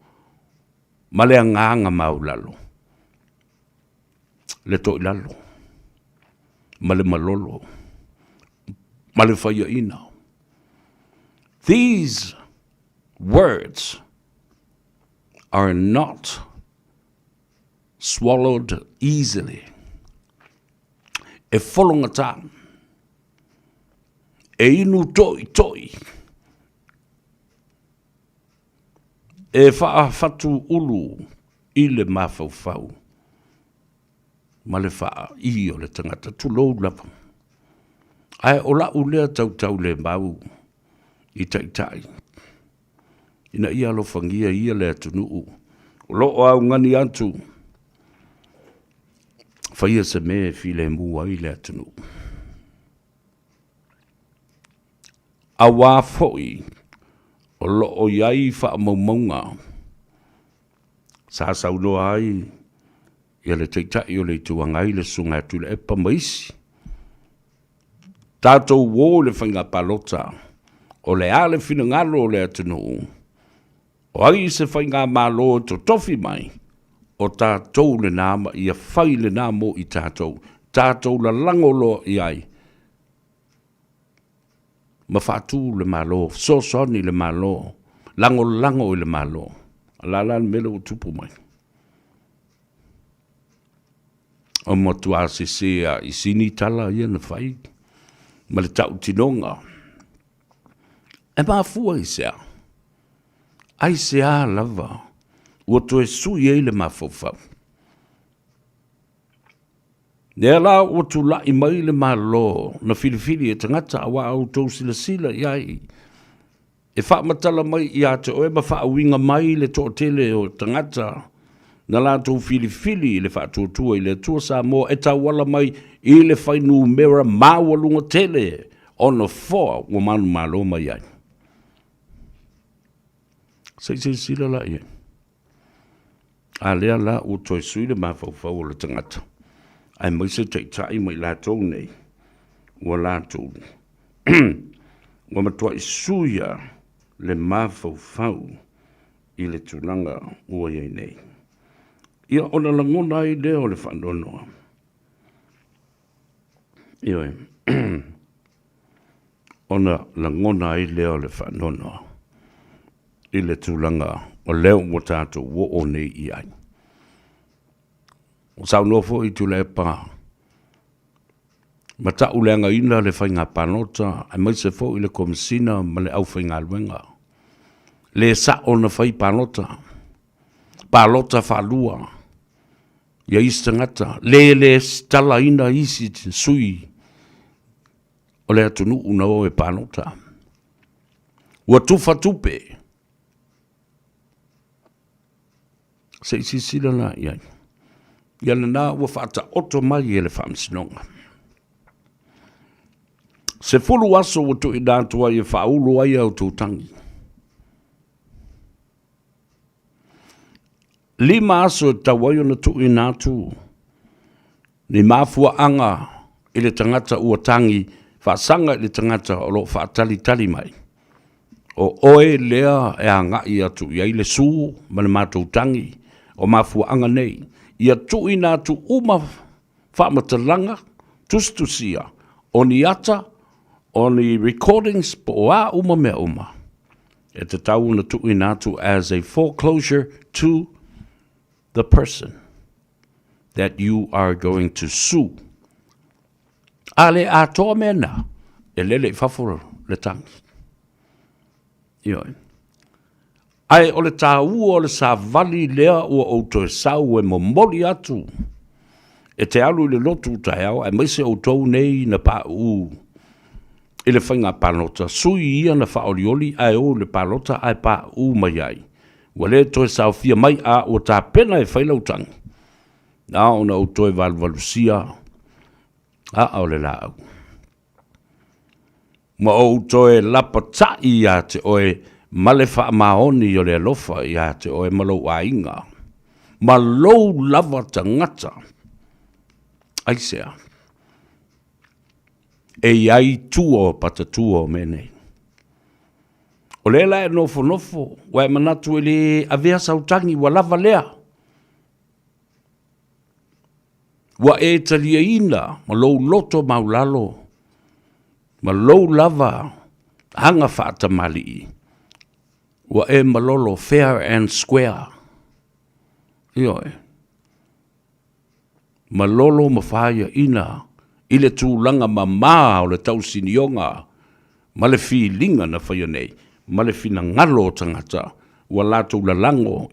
ma le agaga maulalo le toilalo. ma le malolo, ma le faiaina. These words are not swallowed easily. E fologata, e inu toʻitoʻi, e faafatu ulu i le mafaufau ma le faaii o le tagata, tulou lava. Ae o la'u lea tautaulemau i taitai, ina ia alofagia ia le atunuu o lo o augani atu, faia se mea e filemu ai le atunuu. Auā foi o lo o i ai faamaumauga sa saunoa ai ia le Taitai o le Itu Agai le Susuga ia Tuilaepa ma isi, tatou o i le faiga palota, o le a le finagalo o le atunuu, o ai se faigamalo e totofi mai, o tatou lena ma ia fai lena mo i tatou, tatou lalago loa i ai ma faatu le Malo, fesoasoani i le Malo, lagolago i le Malo. O le a la le mea lea ua tupu mai? O matua sese a i sini tala ia na fai ma le tautinoga. E mafua i se a? Aisea lava ua toe sui ai le mafaufau? Lea la ua tulai mai le Malo na filifili e tagata aua a outou silasila i ai, e faamatala mai ia te oe ma faauiga mai le toatele o tagata na latou filifili i le Faatuatua i le Atua Samoa e tauala mai i le fuainumera maualuga tele o nofoa ua manumalo mai ai. Se i silasila la i ai. A lea la ua toe sui le mafaufau o le tagata, aemaise taitai ma i latou nei, ua latou ua matuai suia le mafaufau i le tulaga ua i ai nei. Ia ona lagona ai lea o le faanoanoa. Ioe. Ona lagona ai lea o le faanoanoa i le tulaga o lea ua tatou oo nei i ai. Ua saunoa foi Tuilaepa ma tauleagaina le faiga palota aemaise foi le Komesina ma le aufaigaluega. Le sa'o na fai palota, palota faalua ia isi tagata, le lesitalaina isi sui o le atunuu na o e palota. Ua tufa tupe. Se i silasila la i ai. Ia lena ua faataoto mai e le Faamasinoga. 10 aso ua tuuina atu ai e faaulu ai a outou tagi. 5 aso e tatau ai ona tuuina atu ni mafuaaga i le tagata ua tagi faasaga i le tagata o lo o faatalitali mai. O oe lea e agai atu i ai le su ma le matou tagi o mafuaaga nei, ia tuuina atu uma faamatalaga tusitusia, o ni ata, o ni recordings po o a uma mea uma e tatau ona tuuina atu as a foreclosure to the person that you are going to sue. A le atoa mea na, e lele i fafo le tagi. Ioe. Ae o le taua o le savali lea ua ou toe sau e momoli atu e te alu i le lotu taeao aemaise outou nei na pauu i le faiga palota, sui ia na faaolioli ae o i le palota ae pauu mai ai. Ua le toe saofia mai a ua tapena e fai lau tagi. Na ona ou toe valuvalusia aa o le laau. Ma ou toe lapataʻi iā te oe ma le faamaoni o le alofa iā te oe ma lou aiga, ma lou lava tagata. Aisea? E i ai tua o patatua o mea nei. O lea la e nofonofo, ua e manatu e le avea sau tagi, ua lava lea. Ua e taliaina ma lou loto maulalo ma lou lava aga faatamalii, ua e malolo fair and square. Ioe. Malolo ma faiaina i le tulaga mama o le tausinioga ma le filiga na faia nei ma le finagalo o tagata ua latou lalago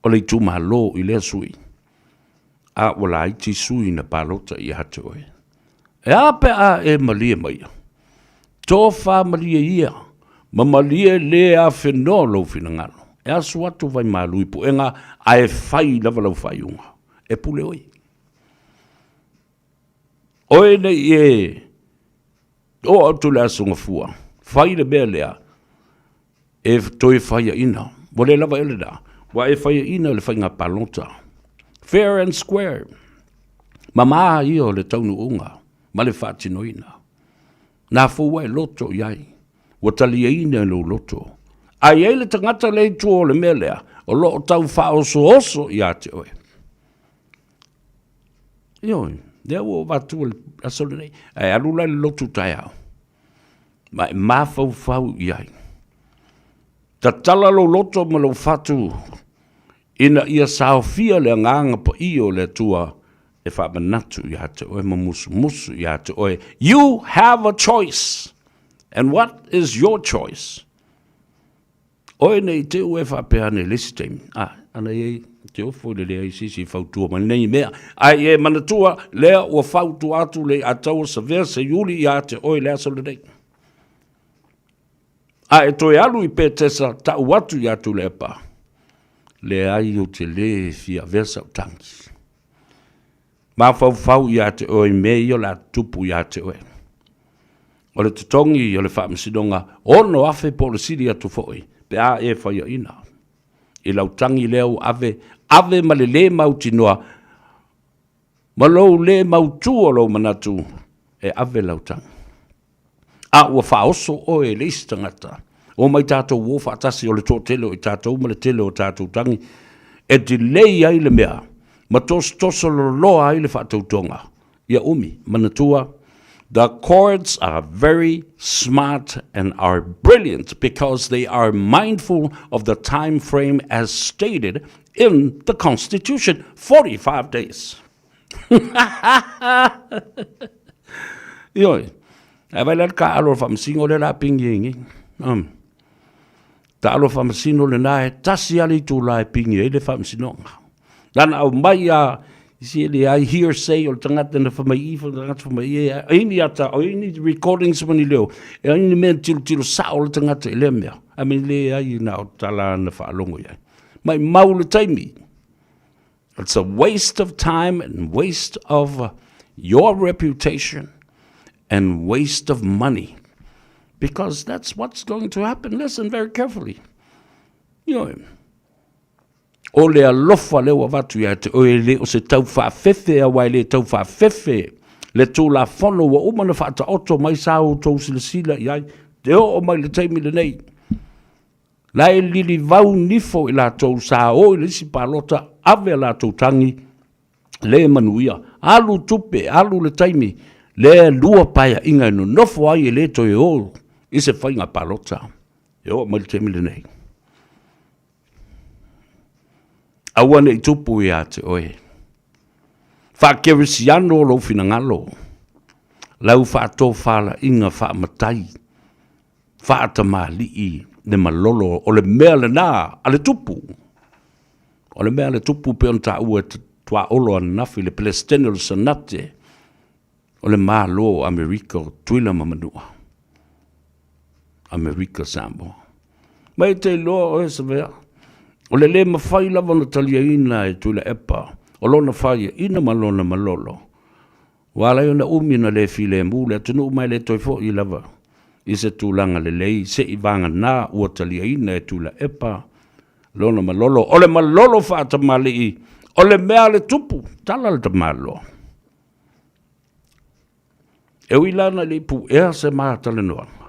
o le itumalo i lea sui, a ua laiti sui na palota ia te oe. E a pe a e malie maia? Tofa malie ia, ma malie le afenoa lou finagalo. E asu atu vaimalu i puega, ae fai lava lau faaiuga. E pule oe. Oe nei e oo atu i le Aso Gafua, fai le mea lea, e toe faiaina. Ua le lava ea lena, ua e faiaina le faiga palota. Fair and square. Mama ia o le taunuuga ma le faatinoina. Na fou ai loto i ai, ua taliaina i lou loto. A i ai le tagata lea i tua o le mea lea, o lo o tau faaosooso ia te oe. Ioe, lea ua ou avatua i le aso lenei. Ae alu la i le lotu taeao, ma e mafaufau i ai. Tatala lou loto ma lou fatu ina ia saofia le agaga paia o le Atua e faamanatu ia te oe ma musumusu ia te oe. You have a choice. And what is your choice? Oe nei te ua e faapea ane i le isi taimi, a, ana i ai te ofo i le leai se isi e fautua mai nei mea. Ae e manatua, lea ua fautua atu le Ataua Savea Seiuli ia te oe i le aso lenei. A e toe alu i Petesa, tau atu ia Tuilaepa, leai ou te lē fia avea sau tagi. Mafaufau ia te oe i mea ia o le a tutupu ia te oe. O le totogi o le faamasinoga 6,000 po o le sili atu foi pe a e faiaina i lau tagi lea ua ave, ave ma le lē mautinoa ma lou lē mautu o lou manatu e ave lau tagi. A ua faaoso oe e le isi tagata, omai tatou o faatasi o le toatele o i tatou ma le tele o tatou tagi, e delay ai le mea ma tosotoso loloa ai le faatautoga. Ia umi, manatua, the courts are very smart and are brilliant because they are mindful of the time frame as stated in the constitution, 45 days. Ioe, ae vai la le taaalo a le faamasino lea o le a pigi ai nei. Um. Taaalo faamasino lena e tasi lava le itula e pigi ai le faamasinoga. Lana aumai a isi e leai hearsay o le tagata na fai mai i, le tagata fai mai i, e ni ata, o ni recordings ma ni leo, e ai ni mea tilotilo sao le tagata i lea mea. A me leai na o tala na faalogo i ai. Mai mau le taimi. It's a waste of time and waste of your reputation and waste of money. Because that's what's going to happen. Listen very carefully. Ioe. O le alofa lea ua avatu ia te oe, e le o se tau faafefe, aua e le tau faafefe le Tulafono ua uma ona faataoto mai sa outou silasila i ai, te oo mai le taimi lenei. La e lilivau nifo i latou sa o i le isi palota, ave a latou tagi, le manuia. Alu tupe, alu le taimi, lea e lua paeaiga e nonofo ai e le toe o i se faiga palota. E oo mai le taimi lenei. Aua ne i tupu ia te oe. Faakerisiano lou finagalo, lau faatofalaiga faamatai faatamalii le malolo o le mea lena a le tupu. O le mea a le tupu pei ona taua e Tuaolo ananafi le Peresetene o le Senate o le Malo o Amerika o Tutuila ma Manua. Amerika Samoa. Ma e te iloa oe Savea, o le le mafai lava ona taliaina e Tuilaepa o lona faiaina ma lona malolo Ua ala ai ona umi ona le filemu le atunuu ma e le toe foi lava i se tulaga lelei se'i vagana ua taliaina e Tuilaepa lona malolo. O le malolo faatamalii, o le mea a le tupu, tala le tamaloa. E ui la ina le i puea se ma talanoaga,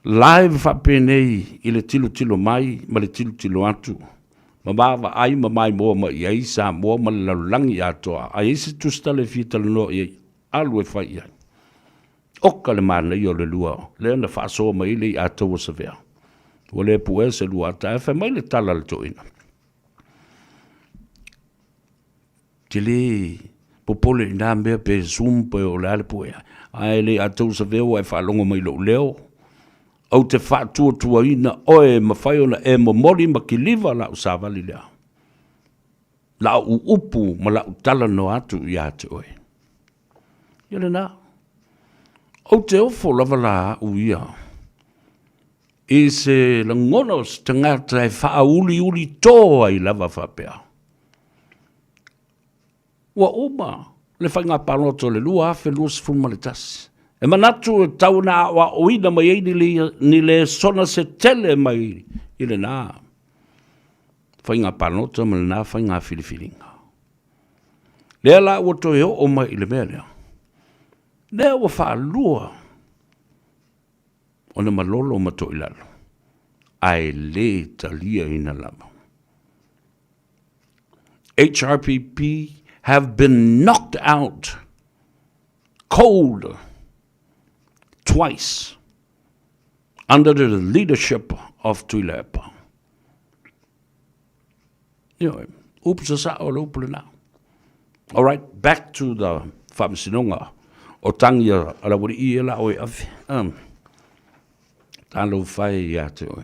live faapenei i le tilotilo mai ma le tilotilo atu. Ma vaavaai ma maimoa mai i ai Samoa ma le lalolagi atoa. A i ai se tusitala e fia talanoa i ai, alu e fai i ai. Oka le manaia o le lua lea na faasoa mai ai le i'a taua savea. Ua le puea se lua ata ae fai mai le tala a le toeaina. Te le popole i nā mea pe zoom pe o le a le puea. Ae le i'a taua savea ua e faalogo mai i lou leo, ou te faatuatuaina oe e mafai ona e momoli ma kiliva la'u savali lea. La'u upu ma la'u talanoa atu ia te oe. Ia lena. Ou te ofo lava la au ia i se lagona o se tagata e faauliuli tō ai lava faapea. Ua uma le faiga palota o le 2021. E manatu e tau ona aoaoina mai ai ni lesona se tele mai i lena faiga palota ma lena faiga filifiliga. Lea la ua toe oo mai i le mea lea, lea ua faalua ona malolo ma toilalo, ae le taliaina lava. HRPP have been knocked out cold twice under the leadership of Tuilaepa. Ioe, upu sasao o le upu lena. All right, back to the faamasinoga o tagi a le aualii ia la oe ave. Um, talofa e ia te oe.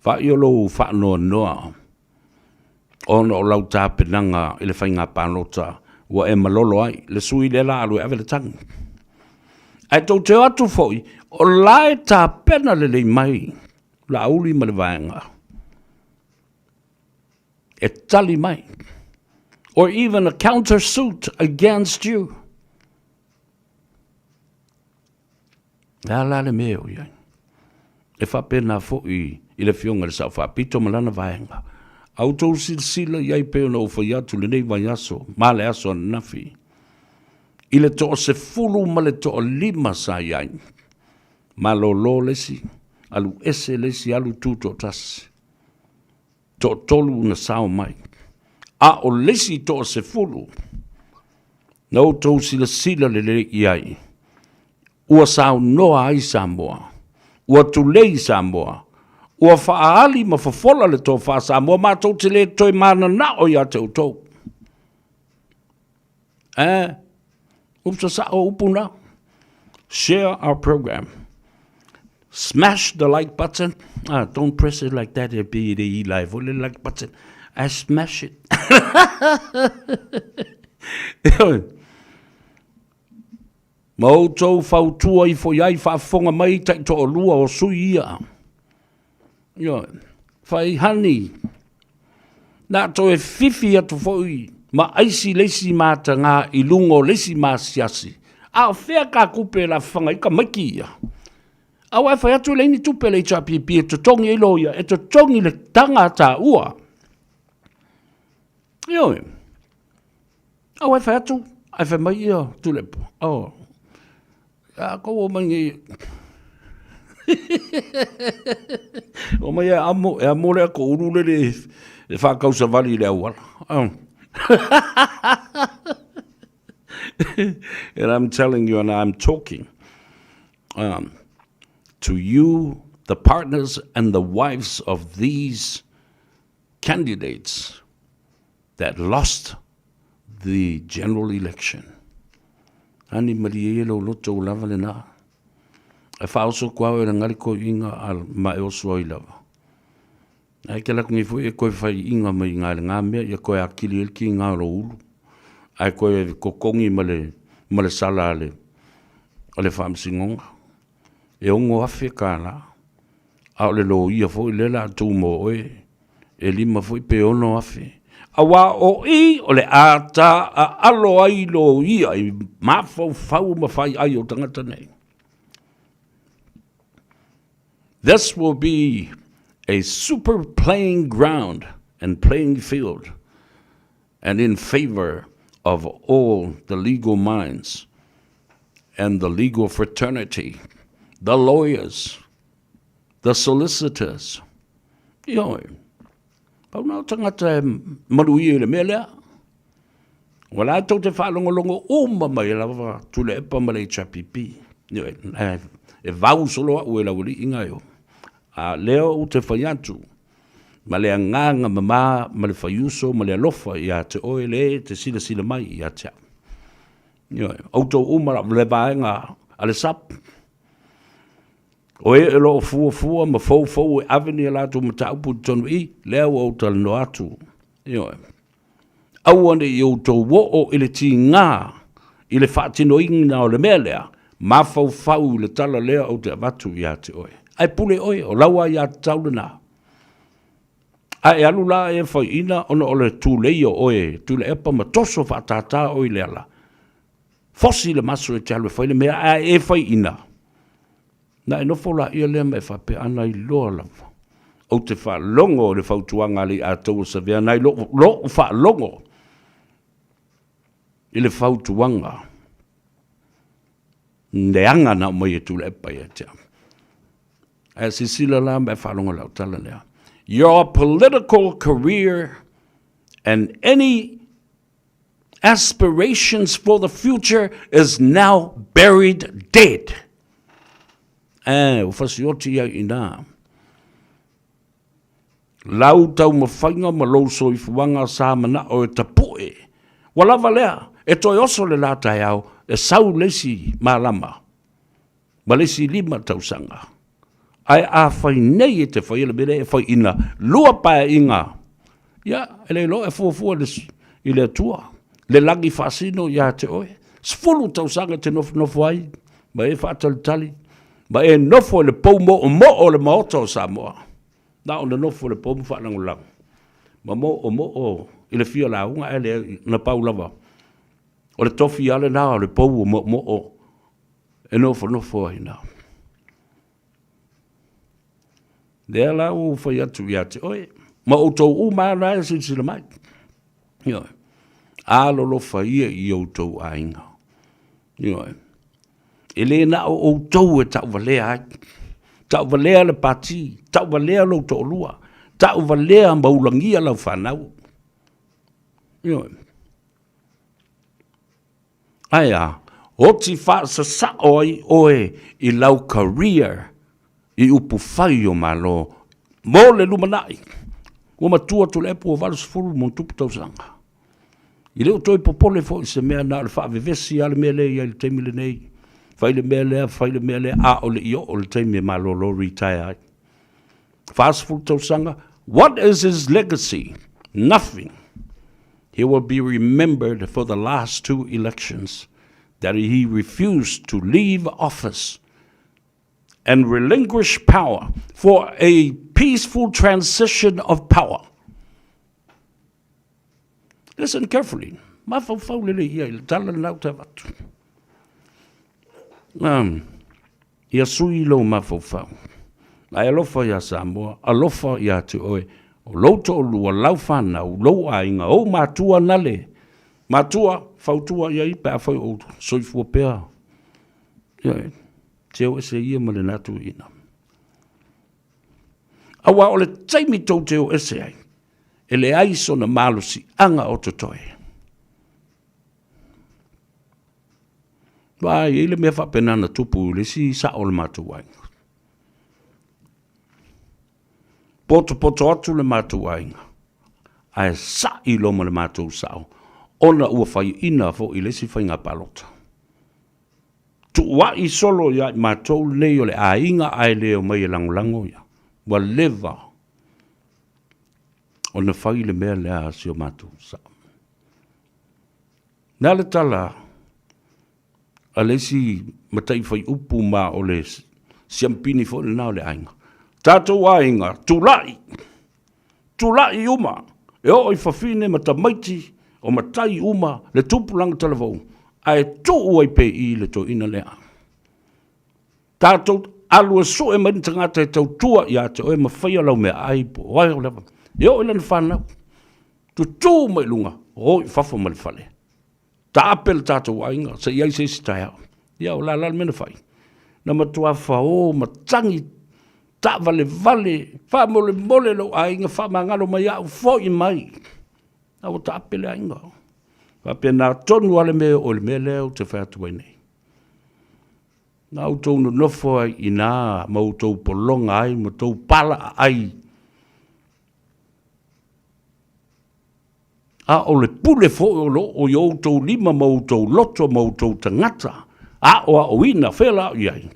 Faai o lou faanoanoa ona o lau tapenaga i le faiga palota ua e malolo ai le sui lea la alu e ave le tagi. Ae tou te o atu foi, o la e tapena lelei mai Laauli ma le vaega e tali mai, or even a counter suit against you. Le a la le mea o i ai. E faapena foi i le Afioga i le Sao Faapito ma lana vaega. A outou silasila i ai pei ona ou fai atu lenei vaiaso ma le aso ananafi, i le toasefulu ma le toalima sa i ai, malolo le isi, alu ese le isi, alu tutoatasi. Toatolu na sao mai, a o le isi toasefulu, na outou silasila lelei i ai, ua saunoa ai Samoa, ua tulei Samoa, ua faaali ma fofola le tofa Samoa, matou te le toe mananao ia te outou. Eh, upu sasao upu na. Share our program. Smash the like button. Ah, don't press it like that, e pe le i live, le like button. I smash it. Ma outou fautua ifo i ai faafofoga mai taitoalua o sui ia. Ioe, fai honey, na toe fifi atu foi ma aisi le isi matagā i luga o le isi masiasi. A o fea ka tupe e lafafaga ai tamaiti ia? Aua e fai atu e leai ni tupe a le HRPP e totogi ai loia, e totogi le taga a taua. Ioe. Aua e fai atu, ae fai mai ia Tuilaepa, oh, a kou o mai nei, o mai e amo, e amo lea ko ulu lele e whakausawali i le auala. Oh. And I'm telling you, and I'm talking to you, the partners and the wives of these candidates that lost the general election. Ani malie ia lou loto ua lava lena. E faaoso atu au e le gali koe iga a ma e oso ai lava. Ae ke laku nei foi e koe fai iga mai iga le nga mea ia koe akili ai le kiga o lou ulu. Ae koe kokogi ma le ma le sala a le a le faamasinoga. E 6,000 kālā. A o le loia foi lea la tu mo oe, e lima foi pe 6,000. Auā o i o le ata aalo ai loia i mafaufau ma faiai o tagata nei. This will be a super playing ground and playing field and in favor of all the legal minds and the legal fraternity, the lawyers, the solicitors. Ioe. Pau na o tagata e manuia i le mea lea. Ua la tou te faalogologo uma mai lava Tuilaepa ma le HRPP. E vau solo au e lau alii ga e A lea ou te fai atu ma le agaga mama ma le faiuso ma le alofa ia te oe le e te silasila mai ia te au. Ioe, outou uma le vaega a le SUP, o e o lo o fuafua ma foufou e ave ni a latou mataupu i totonu i i, lea ua ou talanoa atu. Ioe. Aua ne i outou oo i le tiga i le faatinoina o le mea lea, mafaufau i le tala lea ou te avatu ia te oe. Ae pule oe, o lau aiatatau lena. A e alu la e faiina ona o le tulei o oe Tuilaepa ma toso faatātā oe i le ala, fosi le maso e te alu e fai le mea, ae e faiina, Na e nofo laia lea ma e faapea, A na iloa lava, ou te faalogo i le fautuaga a Leiataua Savea, nai lo'u, lo'u faalogo i le fautuaga leaga na aumai e Tuilaepa ia te au. Ae silasila la ma e faalogo i lau tala lea. Your political career and any aspirations for the future is now buried dead. Eh, ua fasioti ai i nā. Lau taumafaiga ma lou soifuaga sa mana'o e tapu'e. Ua lava lea, e toe oso le la taeao, e sau le isi malama ma le isi 5 tausaga. Ae afai nei e te faia le mea lea e fai ina lua paeaiga, ia, e le iloa e fuafua i le Atua le lagi faasino ia te oe. 10 tausaga e te nofonofo ai ma e faatalitali ma e nofo i le pou moomoo o le Maota o Samoa. Na ona nofo i le pou ma faalagolago ma moomoo i le fia lauga ae leai, na pau lava o le tofi lava lena o le pou o moomoo e nofonofo ai na. Lea la ua ou fai atu ia te oe, ma outou uma lava la e silasila mai. Ioe. Alolofa ia i outou aiga. Ioe. E le na o outou e tauvalea ai. Tauvalea le pati, tauvalea lou toalua, tauvalea ma ulagia lau fanau. Ioe. Ae a? Oti faasasao ai oe i lau career i upufai o Malo mo le lumanai. Ua matua Tuilaepa ua 80 ma ona tupu tausaga. E le o toe popole foi i se mea na o le faavevesi lava le mea lea e i ai i le taimi lenei. Fai le mea lea, fai le mea lea, a o le i oo le taimi e malolo retire ai. 40 tausaga, what is his legacy? Nothing. He will be remembered for the last two elections that he refused to leave office and relinquish power for a peaceful transition of power. Listen carefully. Mafaufau lelei ia i le tala lena ou te avatu. Um, ia sui lou mafaufau. Ae alofa iā Samoa, alofa ia te oe, o lou toalua, lau fanau, lou aiga, ou matua nale. Matua, fautua i ai pe afai o soifua pea. Ia, te o ese ia ma lena tuuina. Aua o le taimi tou te o ese ai, e leai sona malosiaga o totoe. Aua e i ai le mea faapena na tupu i le isi sao o le matou aiga. Potopoto atu le matou aiga, ae sa'i loa ma le matou sao, ona ua faiaina foi i le isi faiga palota. Tuua'i solo ia i matou lenei o le aiga ae le omai e lagolago ia. Ua leva ona fai le mea lea a si o matou sao. Le a le tala a le isi matai faiupu ma o le siampini foi lena o le aiga? Tatou aiga, tulai, tulai uma, e oo i fafine ma tamaiti o matai uma le tupulaga talavou, ae tuu ai pea i i le toeaina lea. Tatou alu e sue mai ni tagata e tautua ia te oe ma faia lau meaai po o ai o lava. E oo i lana fanau, tutū mai luga, o i fafo ma le fale. Taape le tatou aiga, se i ai se isi taeao. Ia, o le a la le mea na fai? Na matua fao ma tagi. Taavalevale, faamolemole lou aiga, faamagalo mai au, foi mai. A ua taape le aiga. Faapena tonu lava le mea e oo i le mea lea ou te fai atu ai nei. Na outou nonofo ai i ina ma outou pologa ai ma outou palaa ai. A o le pule foi o lo o i outou lima ma outou loto ma outou tagata aoaoina, fea la o i ai?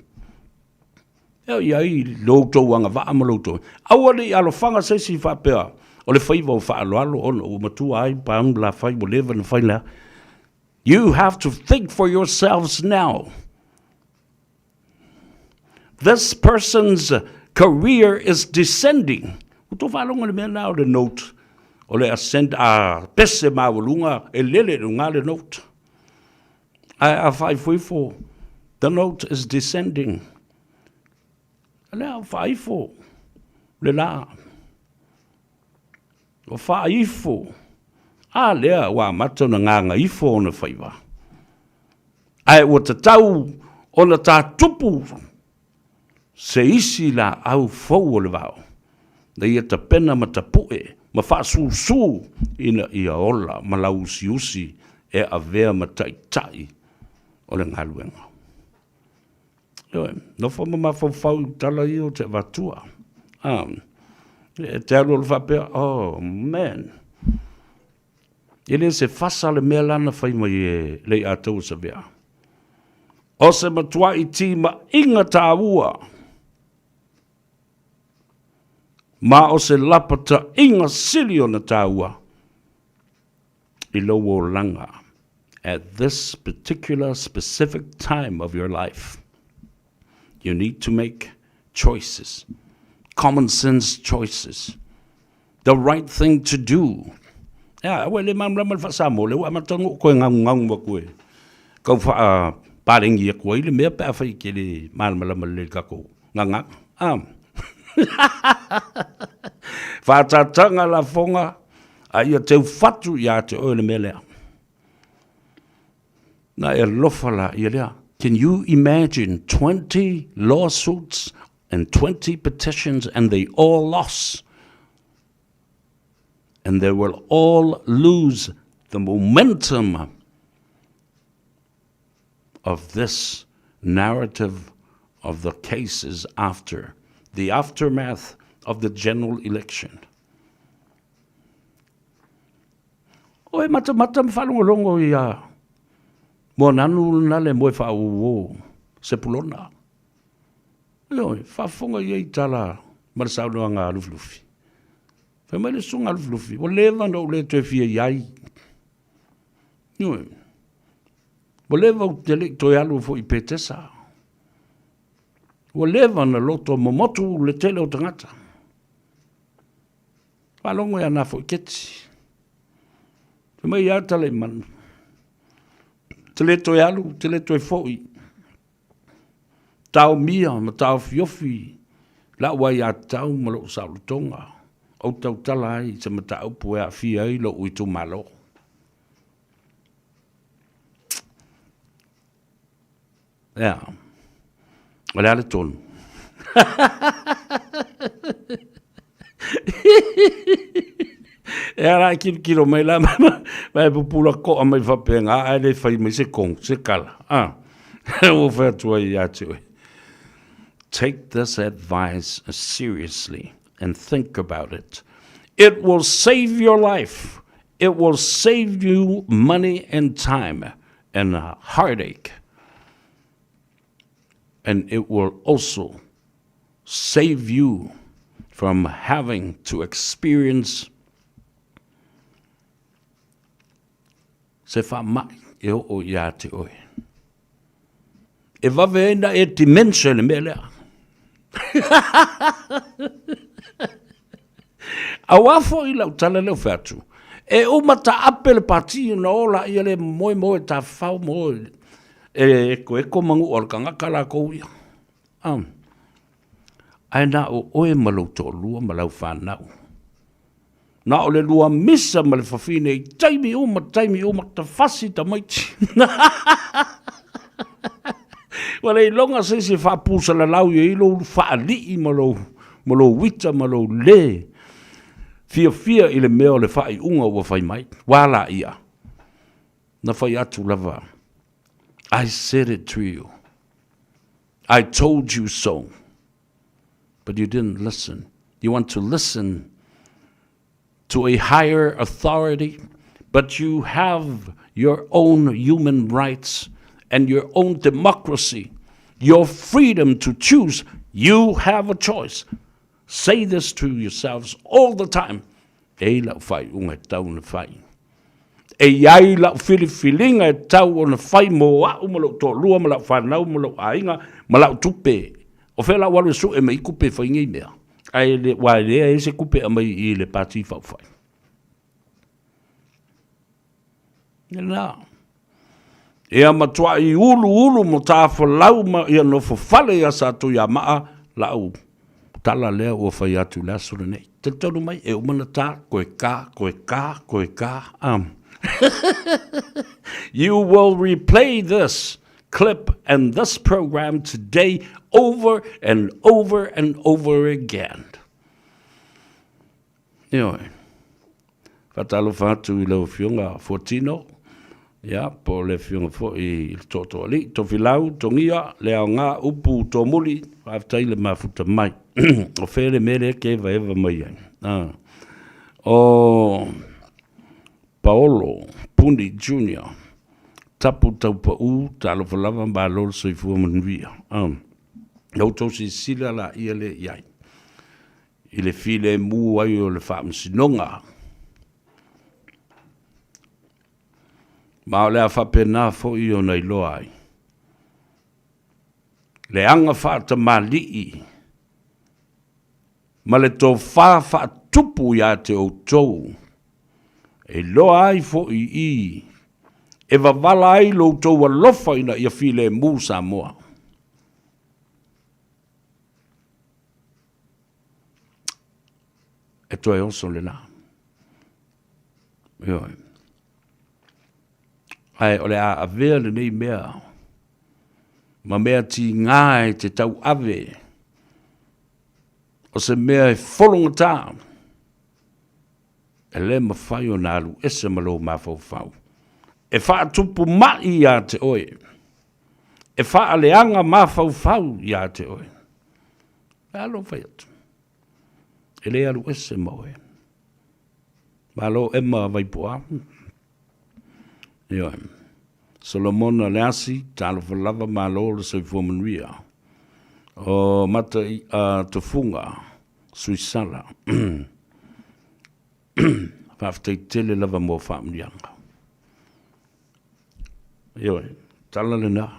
E o i ai lo outou agavaa ma lo outou. Aua ne i alofaga se isi faapea o le faiva o faaaloalo ona ua matua ai pa la fai ua leva ona fai lea. You have to think for yourselves now. This person's career is descending. Ua tou faalogo i le mea lena o le note, o le ascend, a pese maualuga e lele i luga le note. Ae a faaifoifo, the note is descending. O lea ua faaifo le la. Ua faaifo. A lea ua amata ona gagaifo ona faiva. Ae ua tatau ona tatupu se isi laau fou o le vao, na ia tapena ma tapue ma faasusu ina ia ola ma lauusiusi e avea ma taitai o le galuega. Ioe, nofo ma mafaufau i tala ia ou te avatua. Ah, e te alu alu faapea, oh man, E le se fasa le mea la na fai mai e Leiataua Savea. O se matuaʻi timaiga tāua ma o se lapataiga sili ona tāua i lou olaga at this particular specific time of your life. You need to make choices, common sense choices, the right thing to do. Ea, aua e le malamalama le faa-Samoa, lea ua amata ona ou toe gagugagu atu e tau faapalegi atu ai le mea pe afai e te le malamalama lelei i le tatou gagana. A. Faatatanga lafoga a ia teufatu ia te oe le mea lea. Na e alofa laia lea. Can you imagine 20 lawsuits and 20 petitions and they all lost? And they will all lose the momentum of this narrative of the cases after the aftermath of the general election. Oe matamata ma faalogologo ia Moananu lena le moe faauo Sepulona. Ioe, faafofoga i ai tala ma le saunoaga a Lufilufi. Fai mai le susuga a Lufilufi, ua leva ona ou le toe fia i ai. Ioe, ua leva ou te le i toe alu foi i Petesa. Ua leva ona loto momotu le tele o tagata. Faalogo ia na foi keti. Fai mai ia Talaimanu, te le toe alu, te le toe foi. Taomia ma taofiofi la'u aiatatau ma lo'u saolotoga, ou tautala ai i se mataupu e aafia ai lo'u itumalo. Ea, o le a le tonu? E ala e kilokilo mai la ma e pupula koa mai faapena ae le fai mai se kong, se kala. Ah. Ua fai atu ai ia te oe. Take this advice seriously and think about it. It will save your life. It will save you money and time and heartache. And it will also save you from having to experience se faamai e oo ia te oe. E vave ai na e dementia le mea lea. Auā foi lau tala lea o fai atu, e uma taape le pati ona o laia lea moe moe tafafao moe e ekoeko manuʻa o le tagata lakou ia. Um, ae na o oe ma lou toalua ma lau fanau. Na o le lua misa ma le fafine i taimi uma, taimi uma, tafasi tamaiti. Ua le iloga se isi e faapusalalau i ai lou faalii ma lou ma lou uita ma lou lē fiafia i le mea o le faaiuga ua fai mai. Ua a laia? Na fai atu lava, I said it to you. I told you so. But you didn't listen. You want to listen to a higher authority, but you have your own human rights and your own democracy, your freedom to choose. You have a choice. Say this to yourselves all the time. E lau fai unga tau na fai. E iai lau filifiliga e tatau ona fai mo a'u ma lo'u toalua ma la'u fanau ma lo'u aiga ma la'u tupe. O fea la'u alu e su'e mai kupe e fai nei mea? Ae le, ua e leai se kupe e aumai i le Pati Faaupufai. Lena. Ia matua'i uluulu ma tafolau ma ia nofofale iā Satuiamaa la'u tala lea ua fai atu i le aso lenei. Talitonu mai, e uma ona ta, koe ka, koe ka, koe ka, um. You will replay this clip and this program today over and over and over again. Ioe. Faatalofa atu i lau Afioga Fuatino, ia, po o le Afioga foi i le Tootooalii, Tofilau, Togia, le aoga, upu tomuli, faafetai le mafuta mai. O fea le mea lea e evaeva mai ai? Ah. O Paolo Puni Junior, Tapu Taupau, talofa lava, malo le soifua manuia. Ah. Na outou silasila laia lea i ai. i le filemu ai o le Faamasinoga. Ma o le a faapena foi ona iloa ai le aga faatamalii ma le tofa faatupu ia te outou, e iloa ai foi i e wavala ai lo outou alofa ina ia filemu Samoa. E toe oso le la. Ioe. Ae o le a avea lenei mea ma mea tigā e te tauave o se mea e fologata e le mafai ona alu ese ma lou mafaufau. E faatupu ma'i ia te oe. E faaleaga mafaufau ia te oe. E alo fai atu. E le alu ese ma oe. Malo Emma Vaipoa. Ioe. Solomona Leasi, talofa lava, malo le soifua manuia. O Mata i a Tofuga, Suisala. Faafetai tele lava mo faamanuiaga. Ioe, tala lena.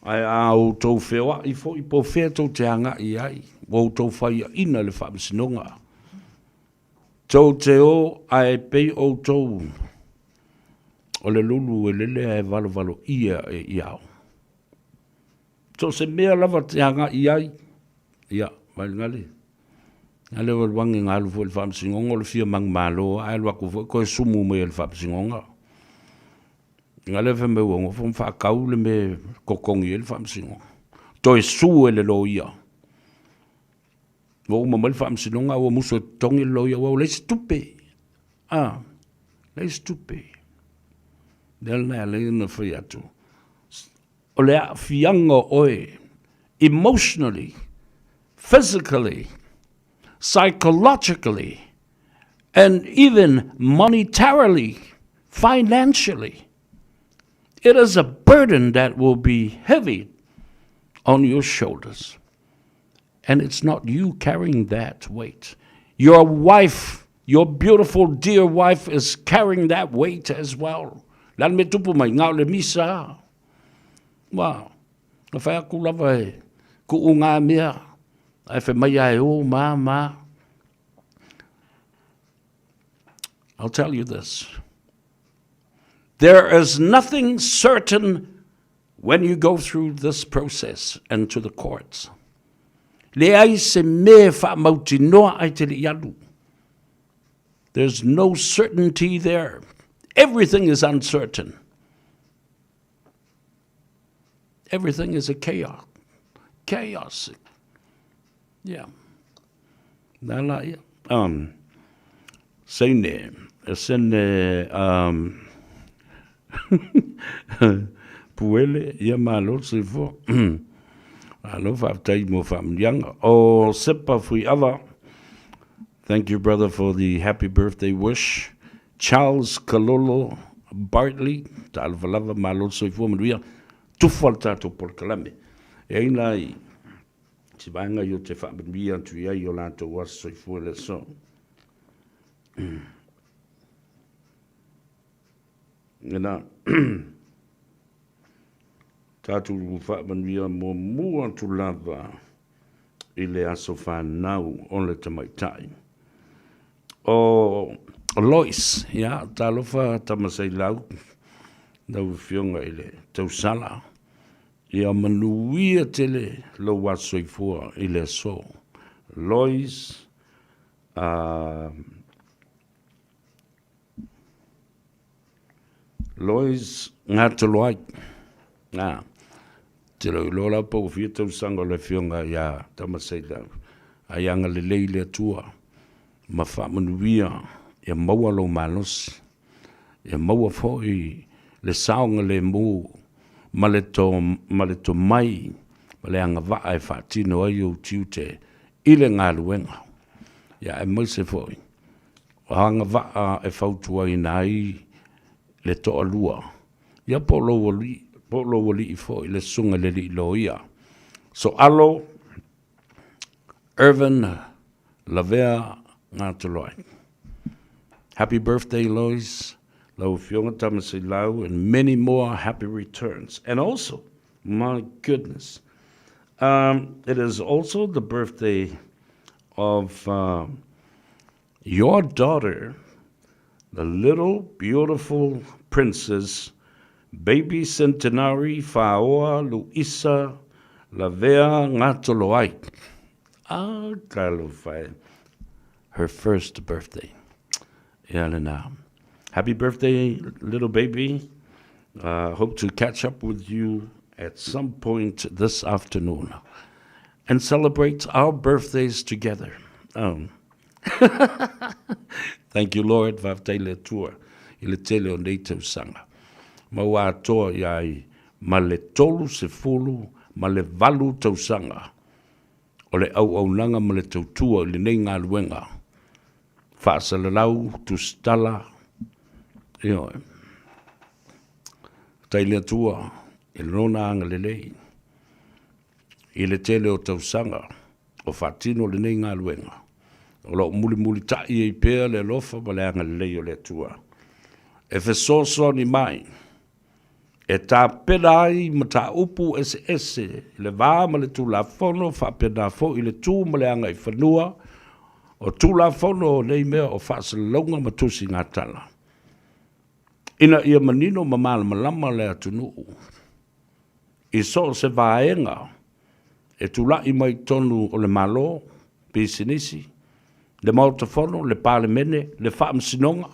Ae a outou feoai foi po o fea tou te agai ai, ua outou faiaina i le faamasinoga. Tou te o ae pei outou o le lulu e lele ae valovalo ʻia e iao. So o se mea lava te agai ai, ia, vailigali, a le waluangi nga alu foi i le faamasinoga o le fia manumalo ae alu atu foi toe sumu mai e le faamasinoga. Nga le fai mai ua nofo ma faatau le mea e totogi ai le faamasinoga. Toe sue e le loia. Ua uma mai le faamasinoga ua musu e totogi le loia aua ua leai se tupe. Ah, leai se tupe. Lea lena e ala ai ona fai atu. O le aafiaga o oe emotionally, physically, psychologically and even monetarily, financially. It is a burden that will be heavy on your shoulders. And it's not you carrying that weight. Your wife, your beautiful dear wife, is carrying that weight as well. Le a le mea tupu mai, na o le misa. Wa, na whai aku lava e kuu ngā mea, ai whai mai ai o, ma, ma. I'll tell you this. There is nothing certain when you go through this process and to the courts. Leai se mea e faamautinoa ai te le alu. There's no certainty there. Everything is uncertain. Everything is a chaos. Chaos. Ia. Na la ia. Um, seine, sene um, puele, ia malo soifua. Malo faafetai mo faamanuiaga. O Sepa Fuiava, thank you brother for the happy birthday wish. Charles Kalolo Bartley, talofa lava, malo le soifua manuia. Tufa le tatou polokalame. E ai nai si vaega i o te faamanuia atu i ai o latou aso soifua i le aso. Ina tatou faamanuia muamua atu lava i le aso fanau o le tamaitai. O Lois, ia, talofa Tamasailau, lau Afioga i le tausala. Ia manuia tele lou aso soifua i le aso. Lois, Lois Ngatoloai. Na, te lou iloa la po ua fia tausaga o le afioga ia Tamasailau. Ai agalelei le Atua ma faamanuia ia maua lou malosi. Ia maua foi le saogalemu ma le to, ma le tomai ma le agavaa e faatino ai ou tiute i le galuega. Ia aemaise foi o agavaa e fautuaina ai le toalua, ia po o lou alii, po o lou alii foi le susuga i le alii loia. Soalo Irvin Lavea Ngatoloai. Happy birthday, Lois, lau Afioga Tamasailau, and many more happy returns. And also, my goodness, it is also the birthday of your daughter, the little beautiful princess, baby centenary Whaoa Luisa Lavea Ngatoloai. Ah, talofa e. Her first birthday. Ia lena. Happy birthday, little baby. Hope to catch up with you at some point this afternoon and celebrate our birthdays together. Thank you, Lord, faafetai le Atua i le tele o nei tausaga. Ma ua atoa i ai ma le 38 tausaga o le auaunaga ma le tautua i lenei galuega faasalalau, tusitala, ioe. Faafetai i le Atua i Lona agalelei i le tele o tausaga o faatino lenei galuega, o lo o mulimulitai ai pea le alofa ma le agalelei o le Atua e fesoasoani mai e tapena ai mataupu eseese i le va ma le Tulafono faapena foi le tu ma le agaifanua o Tulafono o nei mea o faasalalauga ma tusigatala, ina ia manino ma malamalama le atunuu i so o se vaega e tulai mai totonu o le Malo, pisinisi, le Maota Fono, le Palemene, le Faamasinoga,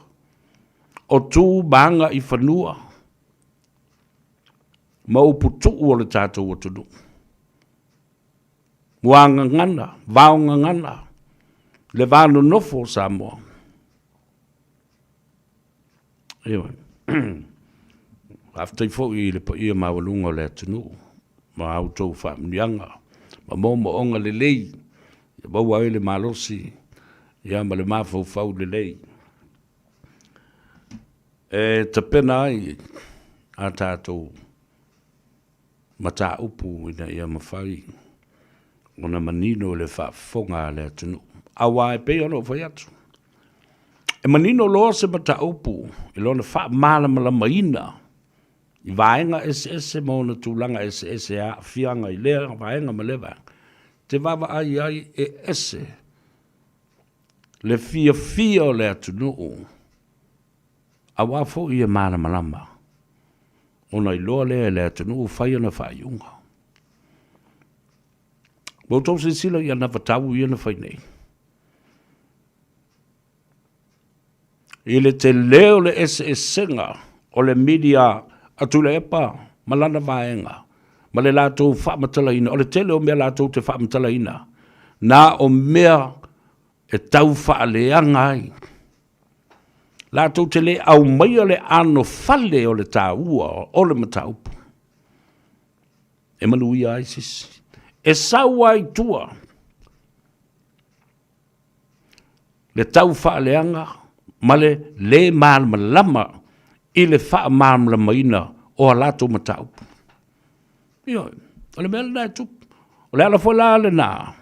o tu ma aga i fanua ma upu tuu o le tatou atunuu. Muagagana, vaogagana, le va nonofo o Samoa. Ioe. Faafetai foi i le paia maualuga o le atunuu ma a outou faamanuiaga ma moomooga lelei ia maua ai le malosi ia ma le mafaufau lelei e tapena ai a tatou mataupu ina ia mafai ona manino le faafofoga a le atunuu. Aua e pei ona ou fai atu, e manino loa se mataupu i lona faamalamalamaina i vaega eseese ma ona tulaga eseese e aafiaga i lea vaega ma lea vaega, te vaavaai ai e ese le fiafia o le atunuu aua foi e malamalama ona iloa lea e le atunuu fai ana faaiuga. Ua outou silasila i anavatau ia na fai nei. I le tele o le eseesega o le media a Tuilaepa ma lana vaega ma le latou faamatalaina, o le tele o mea latou te faamatalaina, Na o mea e tau faaleaga ai. Latou te le aumaia le anofale o le taua o le mataupu e manuia ai sisi. E sau ai tua le tau faaleaga ma le lē malamalama i le faamalamalamaina o a latou mataupu. Ioe, o le mea lena e tupu. O le ala foi la lena,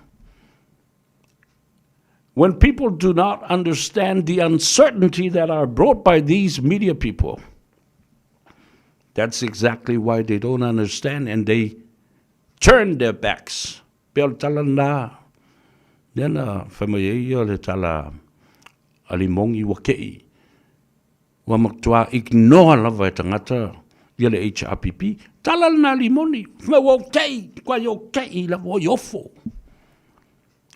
when people do not understand the uncertainty that are brought by these media people, that's exactly why they don't understand and they turn their backs. Pea o le tala lena, lea na fai mai ai ia le tala a Limogi ua ke'i, ua matua ignore lava e tagata ia le HRPP. Tala lena a Limoni, fai mai ua ou te'i, matua ou te'i lava, oi ofo.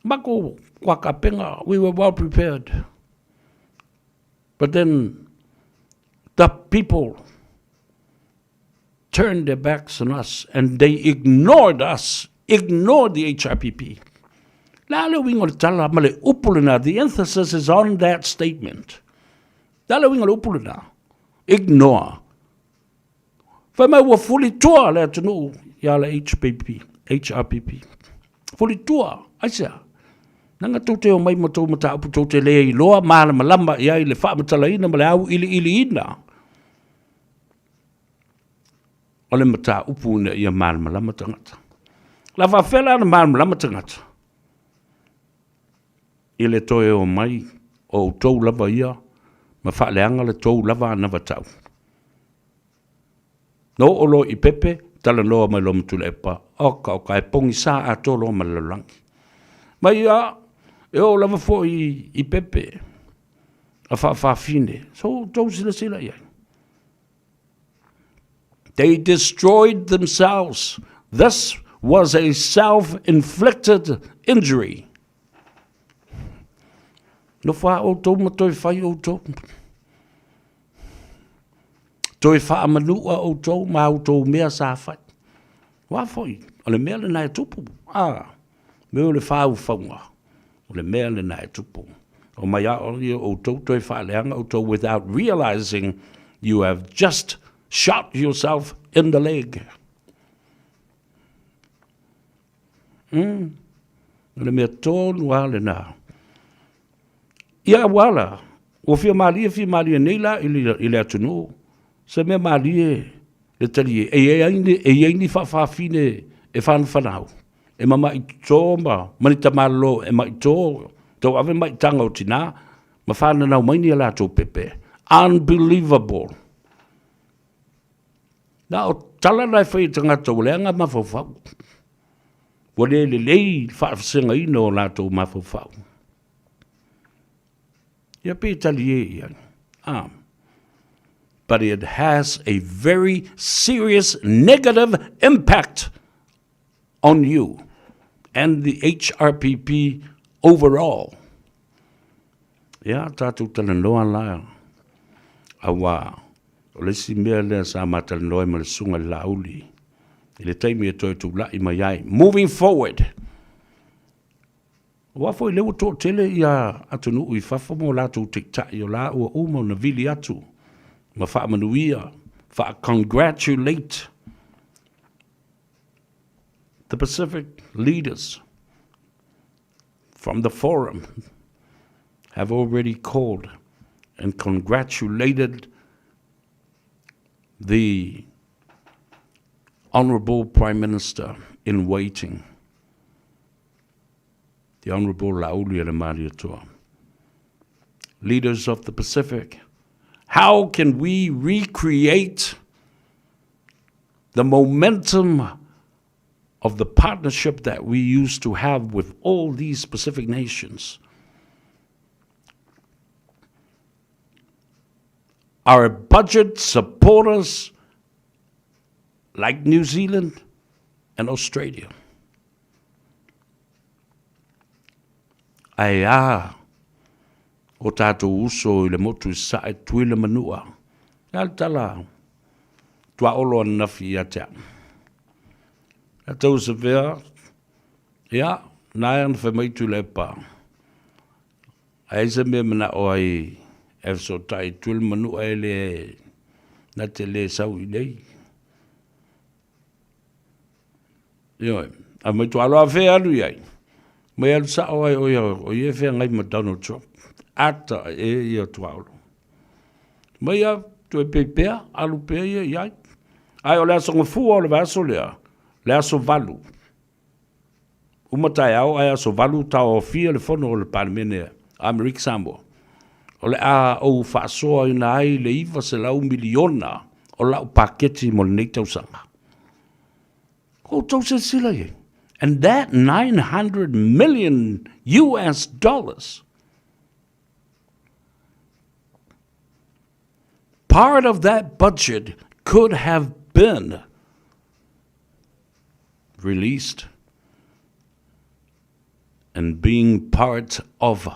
Matou kua tapena, we were well prepared. But then the people turned their backs on us and they ignored us, ignored the HRPP. Le a le uiga o le tala ma le upu lena, the emphasis is on that statement. Le a le uiga o le upu lena, ignore. Fai mai ua fulitua le atunuu ia le HPP, HRPP. Fulitua, aisea? Leaga tou te omai ma tou mataupu tou te le iloa malamalama i ai le faamatalaina ma le auiliiliina o le mataupu ina ia malamalama tagata. La faafefea la ona malamalama tagata? I le toe omai o outou lava ia ma faaleaga le tou lava anavatau. Na oo loa i Pepe, talanoa mai loa ma Tuilaepa, oka oka, e pogisa atoa loa ma le lalolagi. Ma ia, e oo lava foi i Pepe, a faafafine, so outou silasila i ai. They destroyed themselves. This was a self-inflicted injury. Nofo a outou ma toe fai outou. Toe faamanua outou ma outou mea sa fai. Ua foi, o le mea lena e tupu. A, mea o le faufauga, o le mea lena e tupu. O mai a o ia outou toe faaleaga outou without realizing you have just shot yourself in the leg. Mm. O le mea tonu lava lena. Ia aua la, ua fia malie fia malie nei la i le, i le atunuu, se mea malie le talie, e i ai ni, e i ai ni faafafine e whanawhanau, e mama'i tō ma, ma ni tamalolo e ma'i tō, tau ave maʻitaga o tinā, ma whananau mai ni a latou pepe. Unbelievable. Na o tala na e whai e tangata ua leaga mafaufau. Ua le lelei le faavasegaina o latou mafaufau. Ia pe talie ia. Ah. But it has a very serious negative impact on you and the HRPP overall. Ia, tātou talanoa la, auā, o le isi mea lea sa ma talanoa ai ma le Susuga i le Laauli, i le taimi e toe tula'i mai ai, moving forward, aua foi lea ua toatele ia atunuu i fafo ma o latou taitai o la ua uma ona vili atu ma faamanuia, faa-congratulate the Pacific leaders from the forum have already called and congratulated the Honourable Prime Minister in waiting, the Honourable Laaulialemalietoa. Leaders of the Pacific, how can we recreate the momentum of the partnership that we used to have with all these Pacific nations? Our budget supporters like New Zealand and Australia. Ae a o tatou uso i le motu i Sasae, Tutuila ma Manua. E a le tala tuaolo ananafi ia te au. Ia tau se fea, ia, Na e ana fai mai Tuilaepa, a i ai se mea e manao ai e fesootai i Tuil Manua e le na te le sau i nei. Ioe, a mai tualo a fe alu i ai. Mai alu sao ai o ia, o ia e feagai ma Donald Trump. Ata e ia tuaolo. Mai a toe pea, alu pea ia i ai. Ae o le aso gafua o le vaiaso lea, le aso 8. Uma taeao ae aso 8 taofia le fono o le Palemene a Amerika Samoa. O le a ou faasoaina ai le 900 miliona o lau paketi mo lenei tausaga. Ua outou silasila i ai? And that 900 million US dollars, part of that budget could have been released and being part of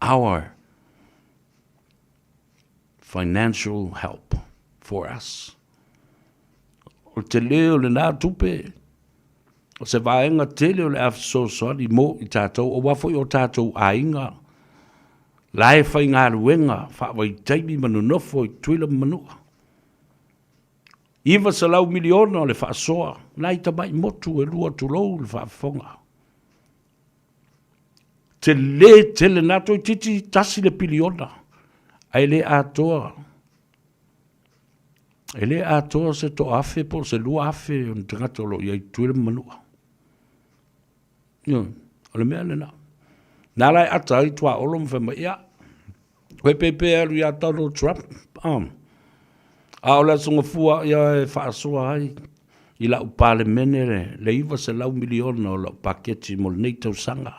our financial help for us. O le tele o lenā tupe, o se vaega tele o le a fesoasoani mo i tātou, aua foi o tātou aiga, la e faigaluega faavaitaimi ma nonofo i Tutuila ma Manua. 900 miliona o le faasoa, nai tamai motu e lua tulou le faafofoga. Tele tele na toeitiiti tasi le piliona, ae le atoa. E le atoa se 1000 po o se 2000 o ni tagata o lo o i ai i Tutuila ma Manua. Ioe, o le mea lena. Na la e ata ai tuaolo ma fai mai, ia, koe pepe alu iā Donald Trump. A o le aso gafua ia e faasoa ai i lau Palemene le 900 miliona o lau paketi mo lenei tausaga.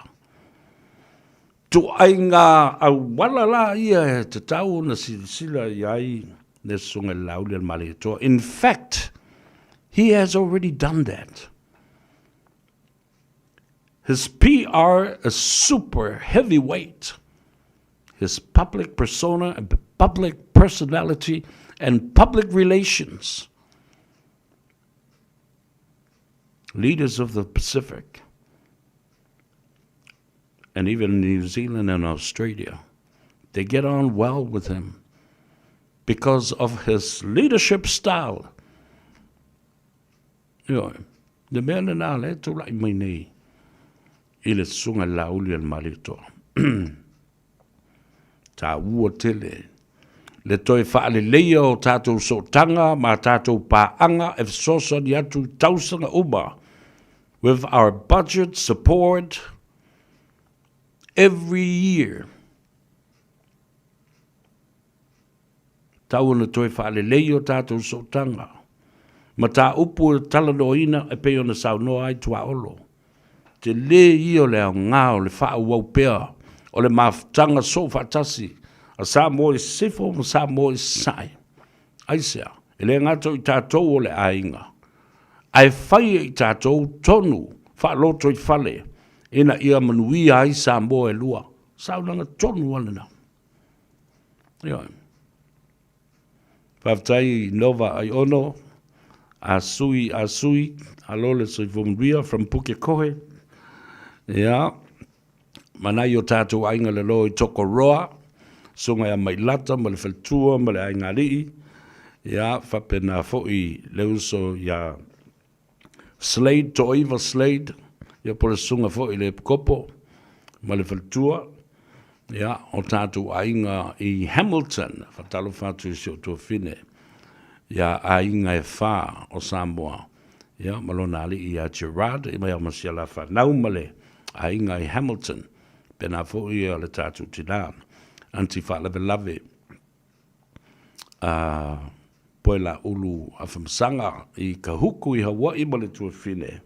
Tuaiga auala la ia e tatau ona silasila i ai le Susuga i le Laauli a le Malietoa. In fact, he has already done that. His PR is super heavyweight. His public persona and public personality and public relations. Leaders of the Pacific and even New Zealand and Australia, they get on well with him because of his leadership style. Ioe, le mea lena lea e tulai mai nei i le Susuga i le Laauli a le Malietoa. Taua tele le toe faaleleia o tatou sootaga ma tatou paaga e fesoasoani atu i tausaga uma with our budget support every year. Tau ona toe faalelei o tatou sootaga, mataupu e talanoaina e pei ona saunoa ai Tuaolo. Tele ia o le aoga o le faaauau pea o le mafutaga soofaatasi a Samoa i Sisifo ma Samoa i Sasae. Aisea? E le gata o i tatou o le aiga, ae fai e i tatou tonu faalotoifale ina ia manuia ai Samoa e lua. Saunoaga tonu lava lena. Ioe. Faafetai Nova Aiono, a sui a sui, alo le soifua manuia from Pukekohe. Ia, ma nai o tātou aiga lelo i Tokoroa, susuga ia Mailata ma le faletua ma le aiga alii. Ia, faapena foi le uso ia Slade, Toaiva Slade, ia po o le susuga foi i le Epikopo ma le faletua, ia, o tātou aiga i Hamilton, faatalofa atu i si ou tuafine, ia aiga e whā o Samoa, ia, ma lona alii ia Gerard, ia mai ma si ala whanau ma le aiga i Hamilton, pena foi ia le tātou tinā, Aunty Faalavelave, a Poelaulu Afamasaga i Kahuku i Hawaii ma le tuafine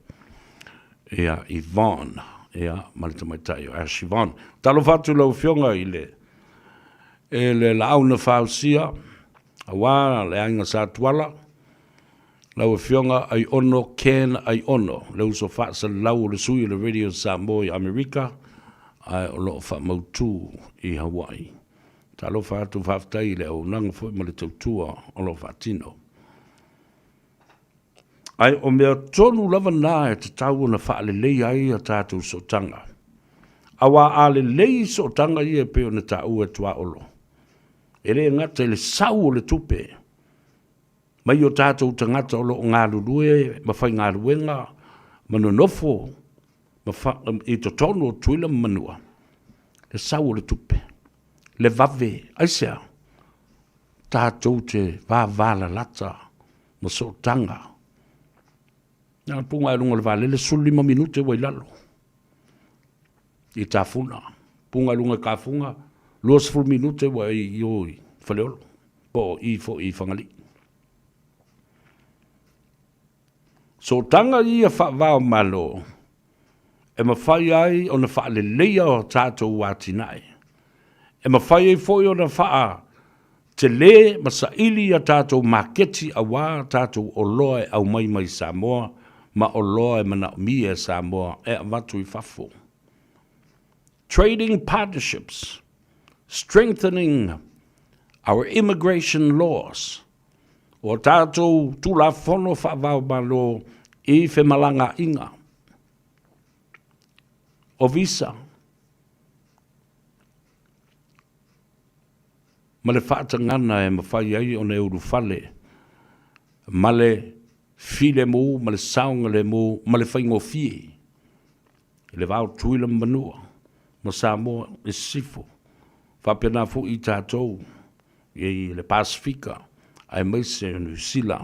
ia Yvonne, ia, ma le tamaitai o Ash Yvonne. Talofa atu lau Afioga i le e le laau na fausia, aua le aiga Sa Tuala, lau Afioga Aiono Ken Aiono, le uso faasalalau o le sui o le Radio Samoa i Amerika, ae o lo o faamautu i Hawaii. Talofa atu, faafetai i le auaunaga foi ma le tautua o lo o faatino. Ae o mea tonu lava na e tatau ona faaleleia ai a tatou sootaga. Auā a lelei sootaga ia e pei ona taua e Tuaolo, e le gata i le sau o le tupe mai o tatou tagata o lo o galulue ma faigaluega ma nonofo ma fa, i totonu o Tutuila ma Manua, le sau o le tupe, le vave, aisea? Tatou te vavalalata ma sootaga. Na puga i luga o le vaalele, 15 minute ua i lalo i Tafuna. Puga i luga i Kafuga, 20 minute ua i o i Faleolo, po o i foi i Fagalii. Sootaga ia faava o Malo e mafai ai ona faaleleia o tatou atinae, e mafai ai foi ona faatele ma saili a tatou maketi aua tatou oloa e aumai mai Samoa ma oloa e manaomia e Samoa e avatu i fafo. Trading partnerships, strengthening our immigration laws, O a tatou Tulafono Faavaomalo i femalagaaiga, o visa, ma le faatagana e mafai ai ona e ulufale ma le filemu ma le saogalemu ma le faigofie i le va o Tutuila ma Manua ma Samoa i Sisifo, faapena foi i tatou i le Pasefika aemaise o Niu Sila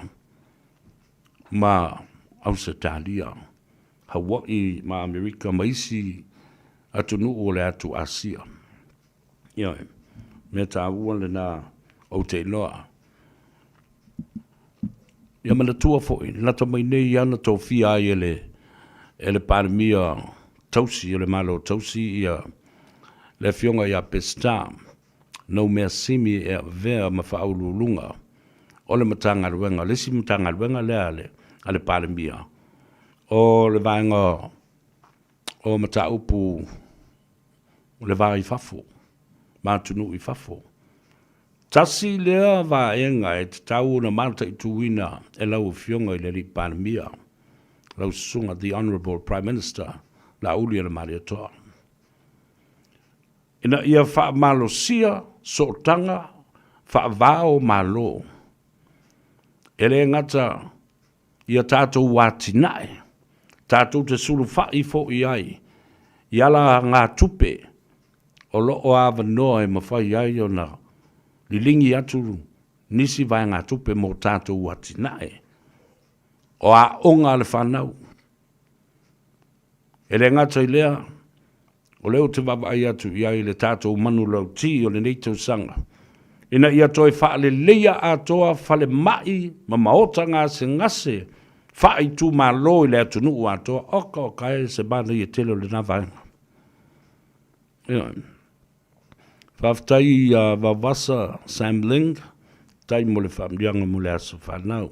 ma Ausetalia, Hawaii ma Amerika ma isi atunuu o le atu Asia. Ioe, mea taua lena ou te iloa. Ia manatua foi, lata mai nei ia na tofia ai e le, e le Palemia tausi o le Malo tausi ia le Afioga ia Peseta Noumea Simi e avea ma faauluuluga o le Matagaluega, le isi Matagaluega lea a le, a le Palemia, o le vaega o mataupu o le va i fafo, ma atunuu i fafo. Tasi lea vaega e tatau ona mataituina e lau Afioga i le Alii Palemia, lau Susuga The Honourable Prime Minister Laauli Alemalietoa, ina ia faamalosia sootaga faava o Malo, e le gata ia tatou atinae, tatou te sulufai foi ai i alagatupe o lo o avanoa e mafai ai ona liligi atu nisi vaegatupe mo tatou atinae o aoga a le fanau. E le gata i lea, o lea ou te vaavaai atu i ai i le tatou manulauti o lenei tausaga, ina ia toe faaleleia atoa falemai ma maota gasegase faaitumalo i le atunuu atoa. Oka oka e se manaia tele o lena vaega. Ioe. Faafetai ia Vaovasa Sam Ling, tai mo le faamanuiaga mo le aso fanau.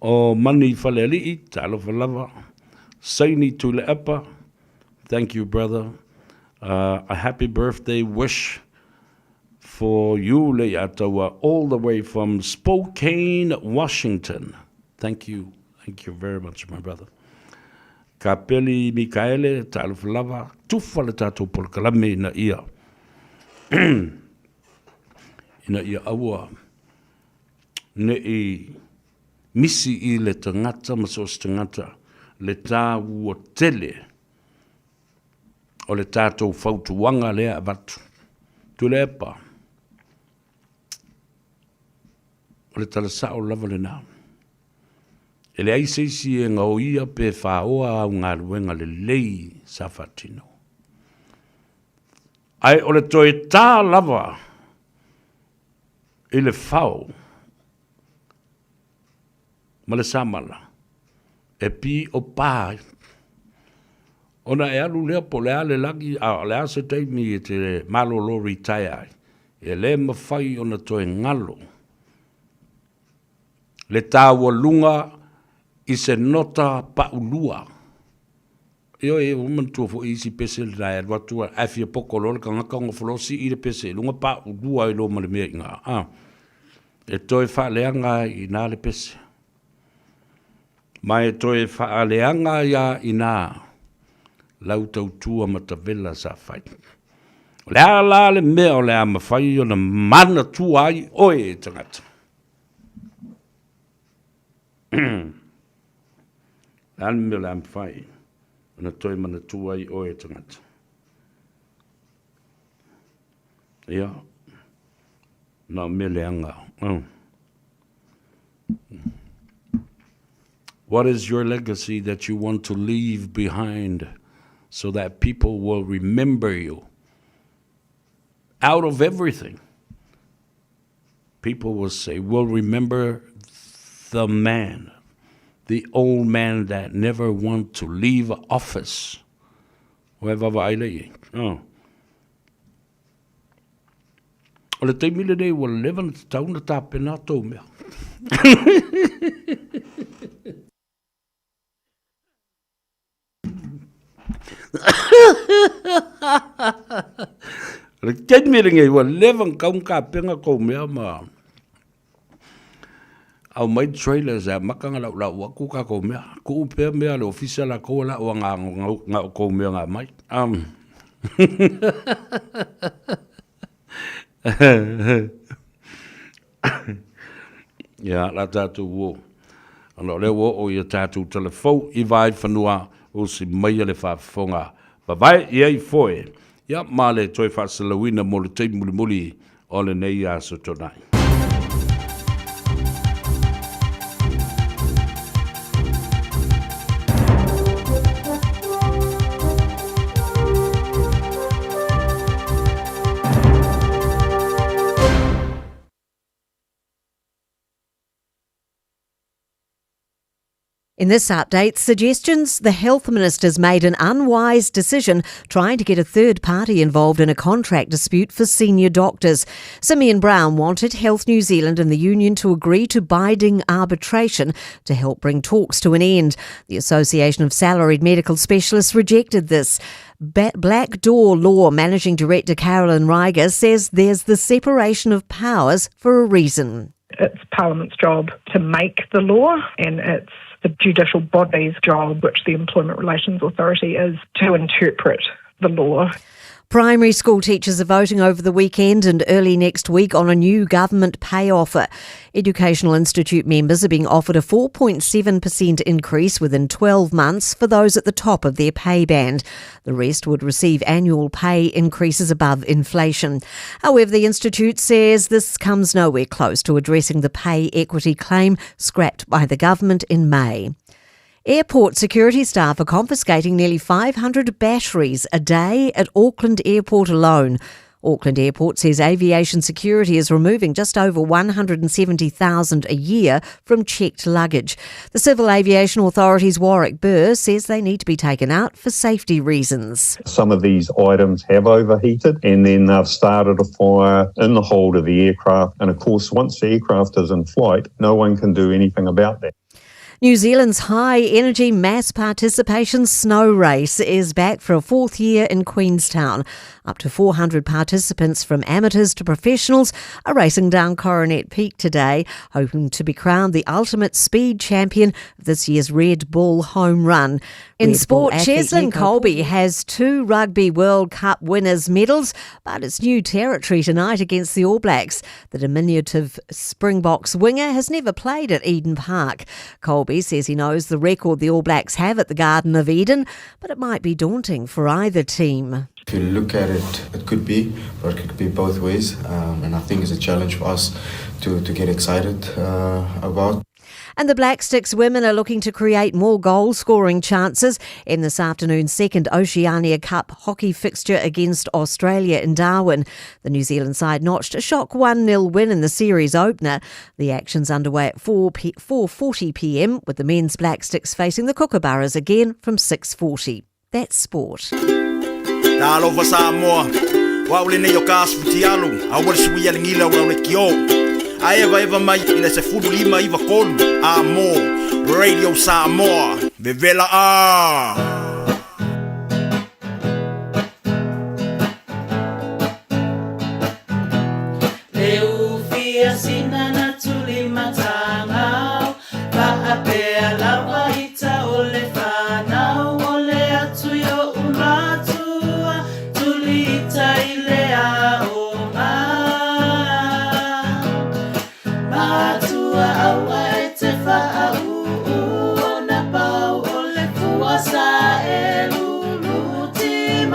O Mani Falealii, talofa lava. Saini Tuilaepa, thank you brother. A happy birthday wish for you Leiataua all the way from Spokane, Washington. Thank you, thank you very much my brother. Kapeli Mikaele, talofa lava, tufa le tatou polokalame ina ia ina ia aua ne i misi i le tagata ma so o se tagata le tāua tele o le tatou fautuaga lea e avatu. Tuilaepa, o le tala sao lava lena. E leai se isi e gaoia pe faoa au galuega lelei sa faatino. Ae o le toe tā lava i le fao ma le samala e pio pa ai. Ona e alu lea po o le a le lagi, a o le a se taimi e te malolo retire ai, e le mafai ona toe galo le taualuga i se nota paulua. Ioe, ua manatua foi isi pese lena e alu atu ae fia poko loa le tagata gofo loa sii le pese i luga paulua ai loa ma le mea i ina. A, e toe faaleaga ai i ina le pese. Ma e toe faaleaga ai a inā lau tautua matavela sa fai. O le a la le mea o le a mafai ona manatua ai oe e tagata? O le a le mea o le a mafai ona toe manatua ai oe e tagata? Ia, na o mea leaga. Oh. What is your legacy that you want to leave behind so that people will remember you? Out of everything, people will say, will remember the man, the old man that never want to leave office. Oh. O le taimi lenei ua leva ona tatau ona tapena tou mea. O le taimi lenei ua leva ona tatau ona tapena tou mea ma aumai trailers e amata ona laulau atu tatou mea. Tuu pea mea a le ofisa latou e lau ana na o tou mea na aumai. Ia, la tatou o. Ona o lea ua oo ia tatou telefou i Vaaifanua, usi maia le faafofoga. Vavae i ai foe. Ia, ma le toe faasalauina mo le taimi mulimuli o lenei aso Toonai. In this update, suggestions the health minister's made an unwise decision trying to get a third party involved in a contract dispute for senior doctors. Simeon Brown wanted Health New Zealand and the union to agree to binding arbitration to help bring talks to an end. The Association of Salaried Medical Specialists rejected this. Black Door Law Managing Director Carolyn Reiger says there's the separation of powers for a reason. It's Parliament's job to make the law, and it's the judicial body's job, which the Employment Relations Authority is, to interpret the law. Primary school teachers are voting over the weekend and early next week on a new government pay offer. Educational Institute members are being offered a 4.7% increase within 12 months for those at the top of their pay band. The rest would receive annual pay increases above inflation. However, the Institute says this comes nowhere close to addressing the pay equity claim scrapped by the government in May. Airport security staff are confiscating nearly 500 batteries a day at Auckland Airport alone. Auckland Airport says aviation security is removing just over 170,000 a year from checked luggage. The Civil Aviation Authority's Warwick Burr says they need to be taken out for safety reasons. Some of these items have overheated and then they've started a fire in the hold of the aircraft. And of course, once the aircraft is in flight, no one can do anything about that. New Zealand's high energy mass participation snow race is back for a fourth year in Queenstown. Up to 400 participants from amateurs to professionals are racing down Coronet Peak today, hoping to be crowned the ultimate speed champion of this year's Red Bull Home Run. In Red sport, Cheslin Kolbe has two Rugby World Cup winners' medals, but it's new territory tonight against the All Blacks. The diminutive Springboks winger has never played at Eden Park. Kolbe says he knows the record the All Blacks have at the Garden of Eden, but it might be daunting for either team. If you look at it, it could be, but it could be both ways. Um, and I think it's a challenge for us to, to get excited uh, about. And the Black Sticks women are looking to create more goal scoring chances in this afternoon's second Oceania Cup hockey fixture against Australia in Darwin. The New Zealand side notched a shock 1 0 win in the series opener. The action's underway at 4 4:40 p.m. with the men's Black Sticks facing the Kookaburras again from 6:40. That's sport. Talofa Samoa, o au lenei o ka asu futialu, a ua le sui a le gila o lau lekiō. A evaeva mai i le 15 93 a mō Radio Samoa. Vevela a! Le ufia sina na tuli matangau, Faapea lava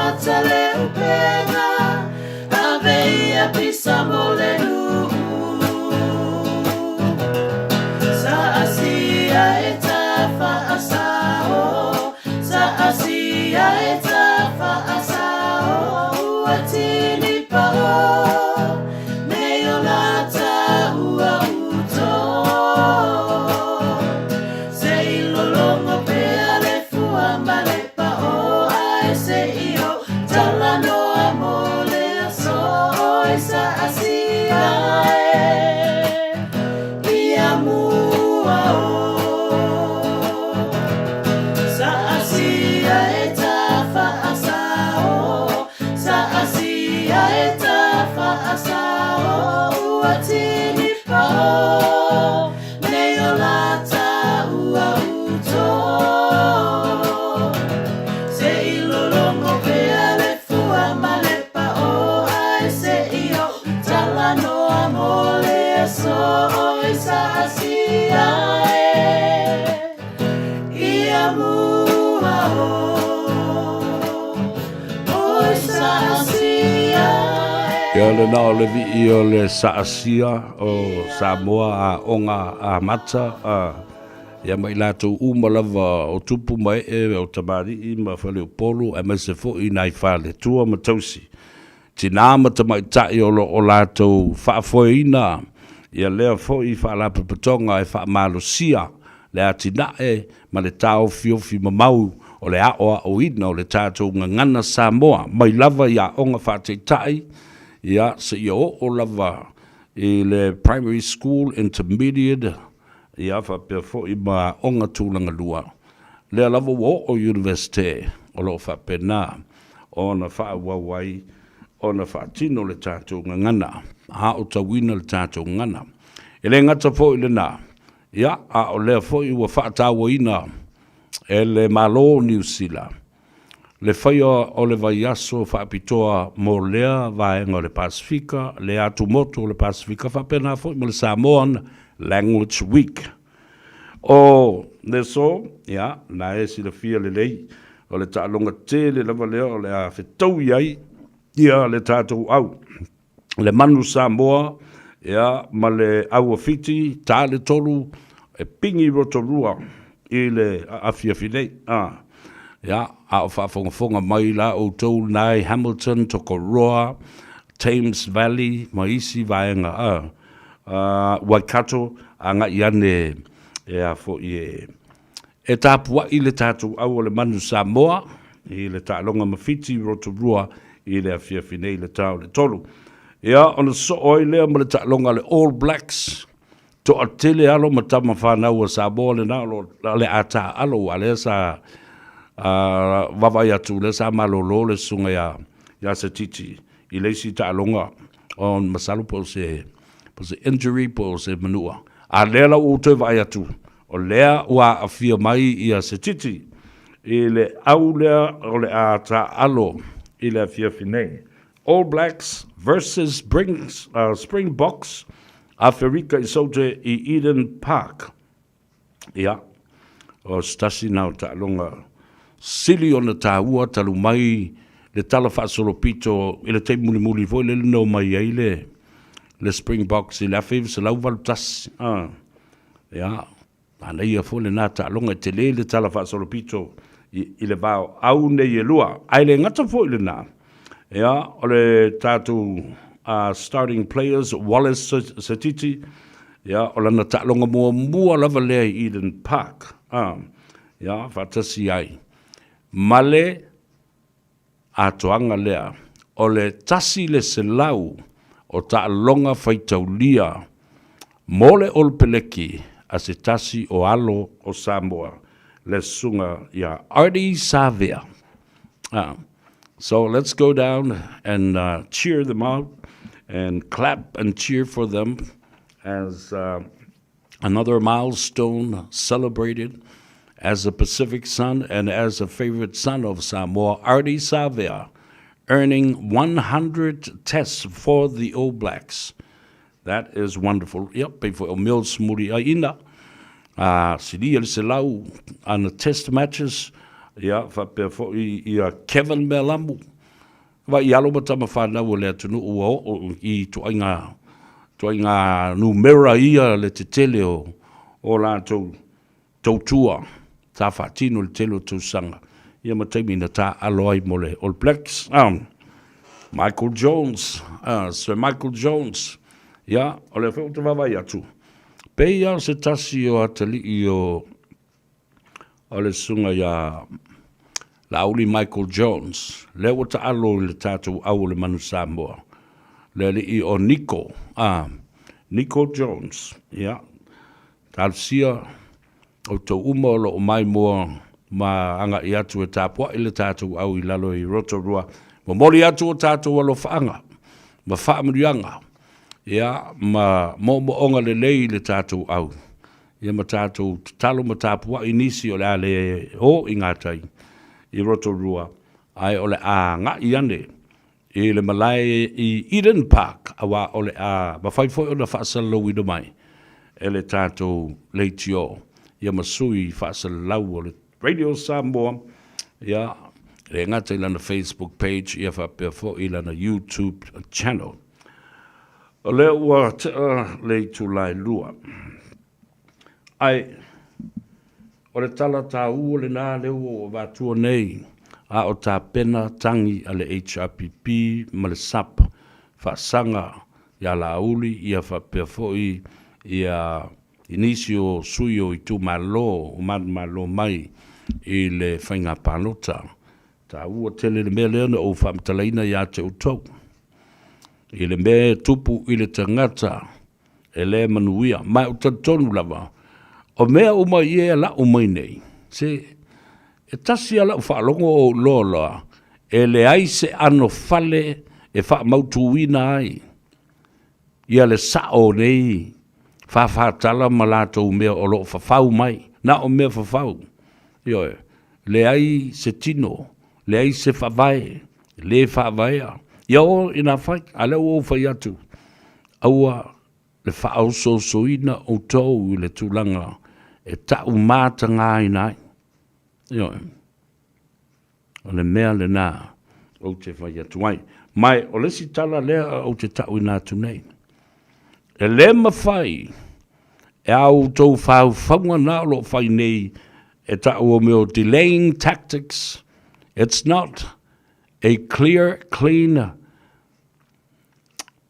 mata le upega, ave ia pisa mo le nuu. Sa asia e tafa asao, sa asia e tafa asao, ua tini pao, nei o lata ua uto. Se i lologo pea le fua ma le pao, ae se i o talanoa mo le aso, oi sa asia e ia mua o. Sa asia e tafa asao, sa asia e tafa asao, ua tini pao, nei o lata ua uto. Se i lologo pea le fua ma le pao, ae se i o talanoa mo le aso, oi sa asia e ia mua o. Oi sa asia Ia lena o le vii o le saasia o Samoa aoga amata a ia ma i latou uma lava o tupu ma ee o tamalii ma faleupolu aemaise foi nai faletua ma tausi, tinā ma tamaitai o lo o latou faafoeina ia lea foi faalapotopotoga e faamalosia le atinae ma le taofiofi mamau o le aoaoina o le tatou gagana Samoa mai lava i aoga faataitai ia seia oo lava i le primary school, intermediate ia faapea foi ma aoga tulaga lua. Lea lava ua oo i Universite o lo o faapena ona faaauau ai ona faatino le tatou gagana, aotauina le tatou gagana. E le gata foi i lena, ia, a o lea foi ua faatauaina e le Malo o Niu Sila le faia o le vaiaso faapitoa mo lea vaega o le Pasefika, le atumotu o le Pasefika faapena foi ma le Samoan Language Week. O le aso, ia, na e silafia lelei, o le taaloga tele lava lea o le a fetaui ai ia le tatou au, le manu Samoa, ia, ma le au a Fiti, ta le tolu, e pigi i Rotorua i le afiafi nei. A, ia, a o faafogafoga mai la outou lena i Hamilton, Tokoroa, Thames Valley ma isi vaega, a, a, Waikato, agai ane e a foi e, e tapuai le tatou au o le manu Samoa i le taaloga ma Fiti i Rotorua i le afiafi nei i le ta o le 3. Ia, ona sosoo ai lea ma le taaloga a le All Blacks, toatele alo ma tama fanau a Samoa lena o lo o le a taaalo aua lea sa vaavaai atu lea sa malolo le susuga ia ia Setiti i le isi taaloga o masalo po o se po o se injury po o se manua a lea la ua ou toe vaai atu o lea ua aafia mai ia Setiti i le au lea o le a taaalo i le afiafi nei. All Blacks versus Brings, Springboks, Aferika i Saute i Eden Park. Ia, o se tasi na o taaloga sili ona taua talu mai le tala faasolopito i le taimi mulimuli foi lele na omai ai le, le Springboks i le 1981. Ah, ia, Manaia foi lena taaloga e tele le tala faasolopito i, i le va o au nei e lua. Ae le gata foi lena, ia, o le tatou uh, starting players, Wallace Setiti, ia, o lana taaloga muamua lava lea i Eden Park, uh, ia, faatasi ai ma le atoaga lea, o le 1% o taaloga faitaulia mo le Olopeleki a se tasi o alo o Samoa, le Susuga ia Ardie Savea. Ah, so let's go down and cheer them out and clap and cheer for them as another milestone celebrated as a Pacific son and as a favorite son of Samoa, Ardie Savea, earning 100 tests for the All Blacks. That is wonderful. Yep, pei foi o Mills muri ai ina. A silia le 100 ana test matches. Ia, faapea foi ia Kevin Mealamu. Vaai i alo ma tama fanau o le atunuu ua oo i ituaiga, ituaiga numera ia le tetele o, o latou tautua sa faatino i le tele o tausaga, ia ma taimi na taaalo ai mo le All Blacks. Michael Jones, Sir Michael Jones, ia, o lea foi ou te vaavaai atu, pei lava o se tasi o atalii o, o le susuga ia Laauli Michael Jones, lea ua taalo i le tatou au o le Manu Samoa, le alii o Nico, Nico Jones, ia, Talosia outou uma o lo o maimoa ma agai atu e tapuai le tatou au i lalo i Rotorua. Momoli atu o tatou alofaaga ma faamanuiaga ia ma moomooga lelei i le tatou au ia ma tatou tatalo ma tapuai nisi o le a le o i gatai i Rotorua ae o le a agai ane i le malae i Eden Park, aua o le a mafai foi ona faasalalauina mai e le tatou leitio ia ma sui faasalalau o le Radio Samoa, ia, e le gata i lana Facebook page ia faapea foi i lana YouTube channel. O lea ua tea le itula e 2. Ae O le tala taua lena lea ua ou avatua nei, a o tapena tagi a le HRPP ma le SUPP faasaga ia Laauli ia faapea foi ia i nisi o sui o itumalo o manumalo mai i le faiga palota. Taua tele le mea lea na ou faamatalaina ia te outou. I le mea e tupu i le tagata e le manuia. Ma ou te talitonu lava, o mea uma ia e lau mai nei, se e tasi lava lau faalogo o ou iloa loa, e leai se ʻano fale e faamautuina ai ia le sao o nei fāfātala ma latou mea o lo o fafau mai, na o mea fafau. Ioe, leai se tino, leai se faavae, le faavaea. Ia o ina fai, a o lea ua ou fai atu, Aua le faaosoosoina outou i le tulaga e taumatagaina ai. Ioe. O le mea lena ou te fai atu ai. Ma o le isi tala lea ou te tauina atu nei. E le mafai e a outou faufauga na o lo o fai nei e tau o mea o delaying tactics. It's not a clear, clean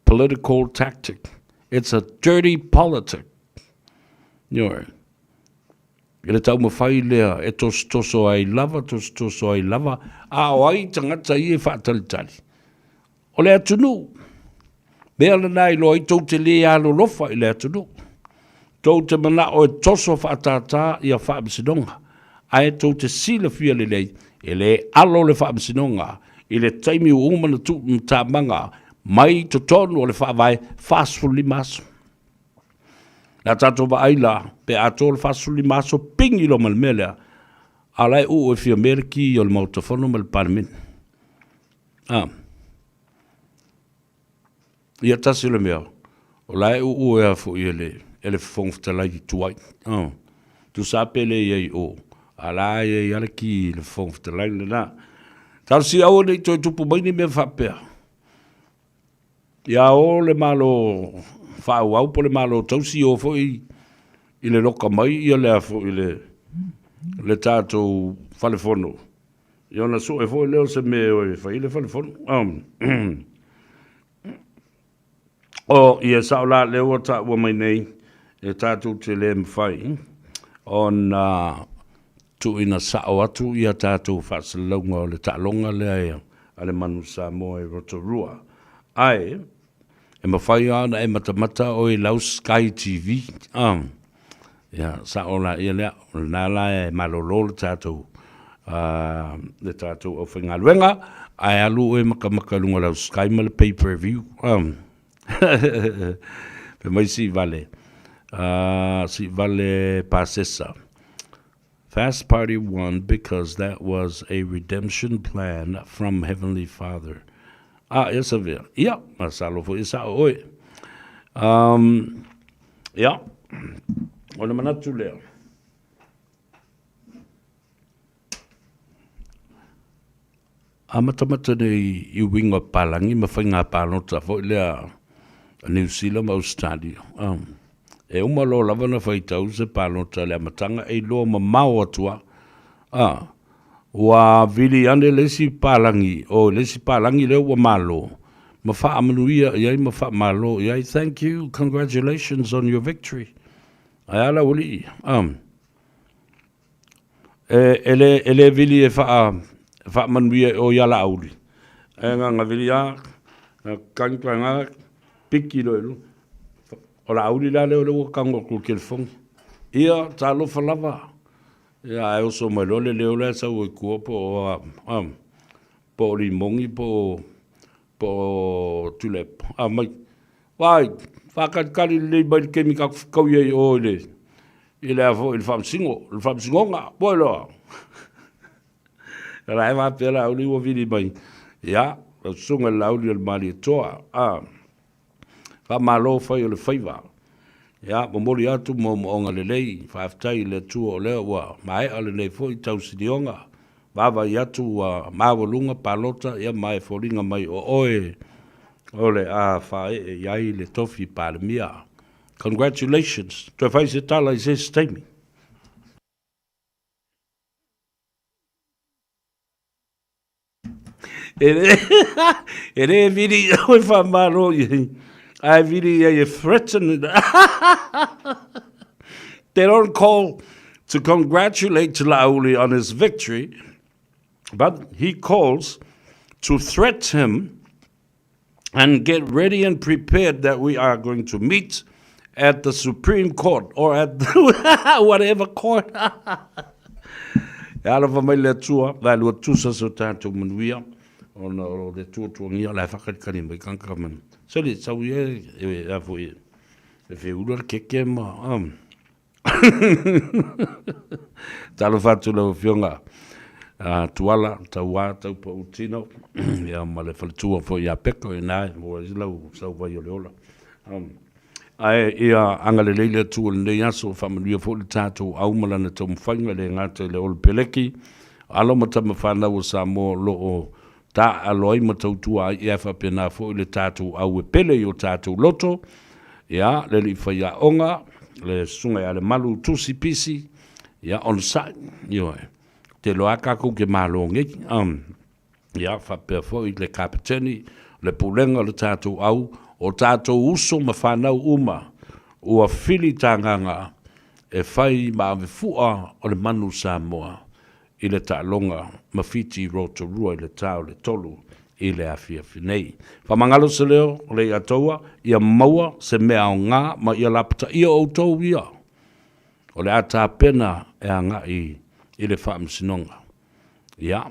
political tactic. It's a dirty politic. Ioe. I le taumafai lea e tosotoso ai lava, tosotoso ai lava, a o ai tagata ia e faatalitali? O le atunuu. Mea lena e iloa ai tou te le alolofa i le atunuu. Tou te manao e toso faatātā ia faamasinoga, ae tou te silafia lelei, e le alo le faamasinoga i le taimi ua uma ona tuu matamaga mai i totonu o le Faavae 45 aso. O le a tatou vaai la, pe atoa le 45 aso, pigi loa ma le mea lea, a o la e uu e Fiame le ki o le Maota Fono ma le Palemene. A. Ia tasi le mea, o la e uu ea foi e le, e le Fofoga Fetalai tuai. Oh. Tusa pe le i ai o, a la e i ai le ki i le Fofoga Fetalai lena. Talosia aua ne i toe tupu mai ni mea faapea. Ia o le Malo faaauau po le Malo tausi o foi i le loka mai ia lea foi le, le tatou fale fono. Ia ona sue foi lea o se mea e o e fai le fale fono. O, ia sao la lea ua taua mai nei e tatou te le mafai ona tuuina sao atu ia tatou faasalalauga o le taaloga lea a le Manu Samoa i Rotorua. Ae, E mafai lava ona e matamata oe i lau Sky TV. Ah. Ia, sao la ia lea. O lena la e malolo le tatou, uh, le tatou aufaigaluega, ae alu oe makamaka i luga o lau Sky ma le pay per view. Ah. Fai mai Siivale, uh, Siivale Pasesa. Fast Party won because that was a redemption plan from Heavenly Father. Ah, ia Savea. Ia, masalo foi e sao oe. Um, ia, o le manatu lea. Amatamata nei i uiga o palagi ma faiga palota foi lea a Niu Sila ma Ausetalia. E uma loa lava ona faitau se palota i le amataga e iloa mamao atu lava. A, ua vili ane le isi palagi, o le isi palagi lea ua malo, ma faamanuia i ai ma faamalo i ai, Thank you, congratulations on your victory. Ae a lau alii? A, e, e le, e le vili e faa, faamanuia i o ia Laauli. Ae na, na vili lava, na kagi paga, piki loa i luga. O Laauli la lea o lea ua tago atu i le telefoni. Ia, talofa lava. Ia, ae oso mai loa le leo lea e sau ai tua po o a, a, po o Limogi po o, po o Tuilaepa. A mai, Vai, faatalitali lelei mai le taimi tatou fetaui ai i o i le, i le a foi, i le faamasino, le faamasinoga, po loa. O la e faapea Laauli ua vili mai, ia, lau susuga i le Laauli o le Malietoa, a, faamalo fai o le faiva. Ia, momoli atu moomooga lelei, faafetai i le Atua o lea ua maea lenei foi tausinioga, vaavaai atu ua maualuga palota, ia ma e foliga mai o oe o le a faaee i ai le tofi Palemia. Congratulations. Toe fai se tala i se isi taimi. E le, e le vili i au e whamaro i ai. Ae vili i ai e threaten. They don't call to congratulate Laauli on his victory, but he calls to threat him and get ready and prepared that we are going to meet at the Supreme Court or at the whatever court. E alofa mai le Atua, vaelua tusa so tātou manuia, ona o le tuatuangia o le whakalikali mai kangaka manu. Soli, sau ia e, e, a foi, e whiula le keke ma, um. Talofa atu lau Afioga a Tuala, Tauā, Taupou Tino, ia ma le faletua foi ia Peko i ina e maua ai lau sauvai o le ola. Ae ia agalelei le Atua i lenei aso, faamanuia foi le tatou au ma lana taumafaiga e le gata i le ola peleki, alo ma tama fanau o Samoa o lo o taaalo ai ma tautua ai, ia faapena foi le tatou au e pele i o tatou loto, ia, le alii faiaoga, le susuga ia Lemalu Tusi Pisi, ia, onosai, ioe, te iloa lava tatou te malo nei, um, ia, faapea foi le Kapeteni, le Pulega o le tatou au, o tatou uso ma fanau uma, ua fili tagaga e fai ma avefua o le manu Samoa i le taaloga ma Fiti Rotorua i le ta o le 3 i le afiafi nei. Faamagalo se leo o le Iatoua, ia maua se mea aoga ma ia lapataia outou ia o le a tapena e agai i le Faamasinoga. Ia,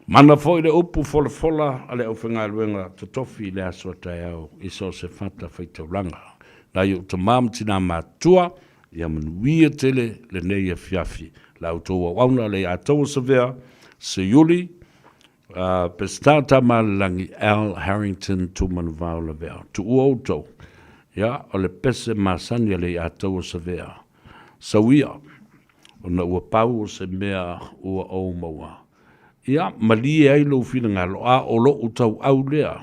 mana foi le upu folafola a le aufaigaluega totofi i le aso a taeao i so o se fata faitaulaga. Nai ou tama ma tinā matutua, ia manuia tele lenei afiafi. La outou auauna le ia taua savea, Seiuli, Peseta Tamaalelagi, Al Harrington Tumanuvao Lavea. Tuua outou, ia, o le pese masani a le ia taua savea. Sauia, ona ua pau o se mea ua ou maua. Ia, malie ai lou finagalo, a o loʻu tauau lea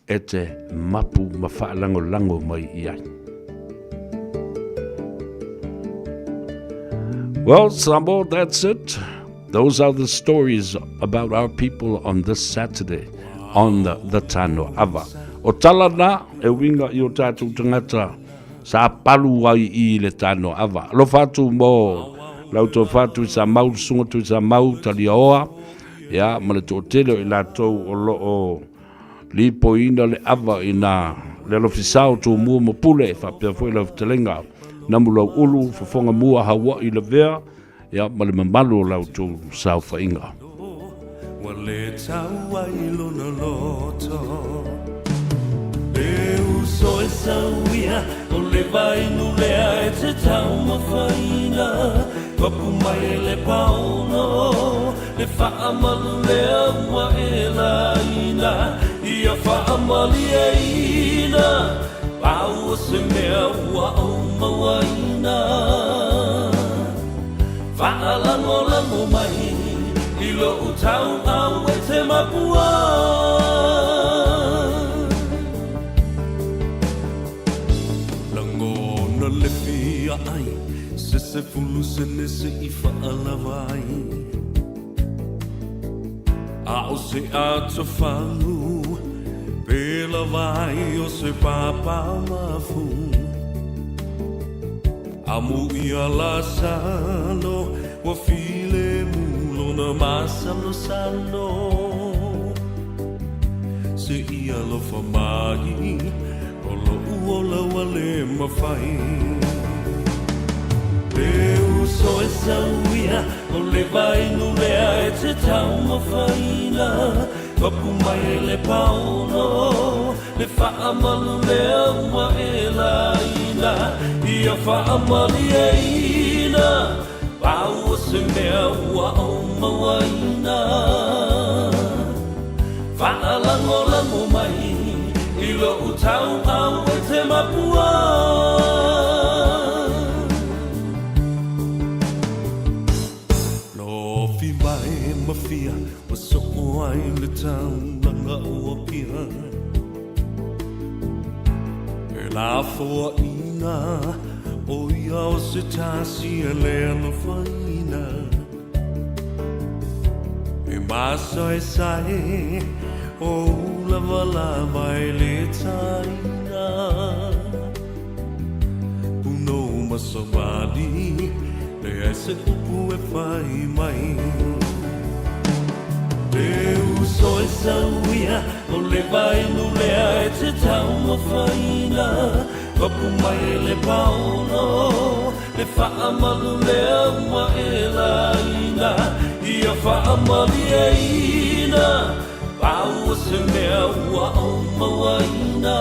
e te mapu ma faalagolago mai i ai. Well, Samoa, that's it. Those are the stories about our people on this Saturday on the, the Tano Ava. O tala na e winga i o tātou tangata sa palu ai i le Tano Ava. Alofa atu mo lau tofa tui sa mau, sunga tui sa mau, talia oa, ia, ma le toatele o i latou o lo o lipoiina le ava i nā le alofisa o Tumua ma Pule, faapea foi lau fetalaiga Namulauulu, Fofoga Mua Haua'i Lavea, ia, ma le mamalu o la outou saofaiga. Ua le tau ai lona loto E uso e sauia O le vainu lea e te taumafaina Papu mai le paono Le faamalu lea ua e laina Ia faamalieina Pau o se mea ua ou mauaina Faalagolago mai i lou tauau e. sefulu sene se i faalava ai. A o se atofagu pe lava ai o se papamafu. Amu ia lasalo ua filemu lona masalosalo. Se ia alofa mai o loʻu ola ua le mafai. Le uso e sauia o le vainu lea e te taumafaina. Papu mai e le paono le faamalu lea ua e laina. Ia faamalieina pau o se mea ua ou mauaina. Faalagolago mai i loʻu tauau e te mapua. Lofi mai ma fia ua soo ai le taulaga o Apia. E lafoaʻina o ia o se tasi e le alofaina. E masaesae o ulavalava e le taina. Punou ma savali leai se upu e fai mai. Le uso e sauia o le vainu lea e te taumafaina. Papu mai e le paono le faamalu lea ua e laina. Ia faamalieina pau o se mea ua ou mauaina.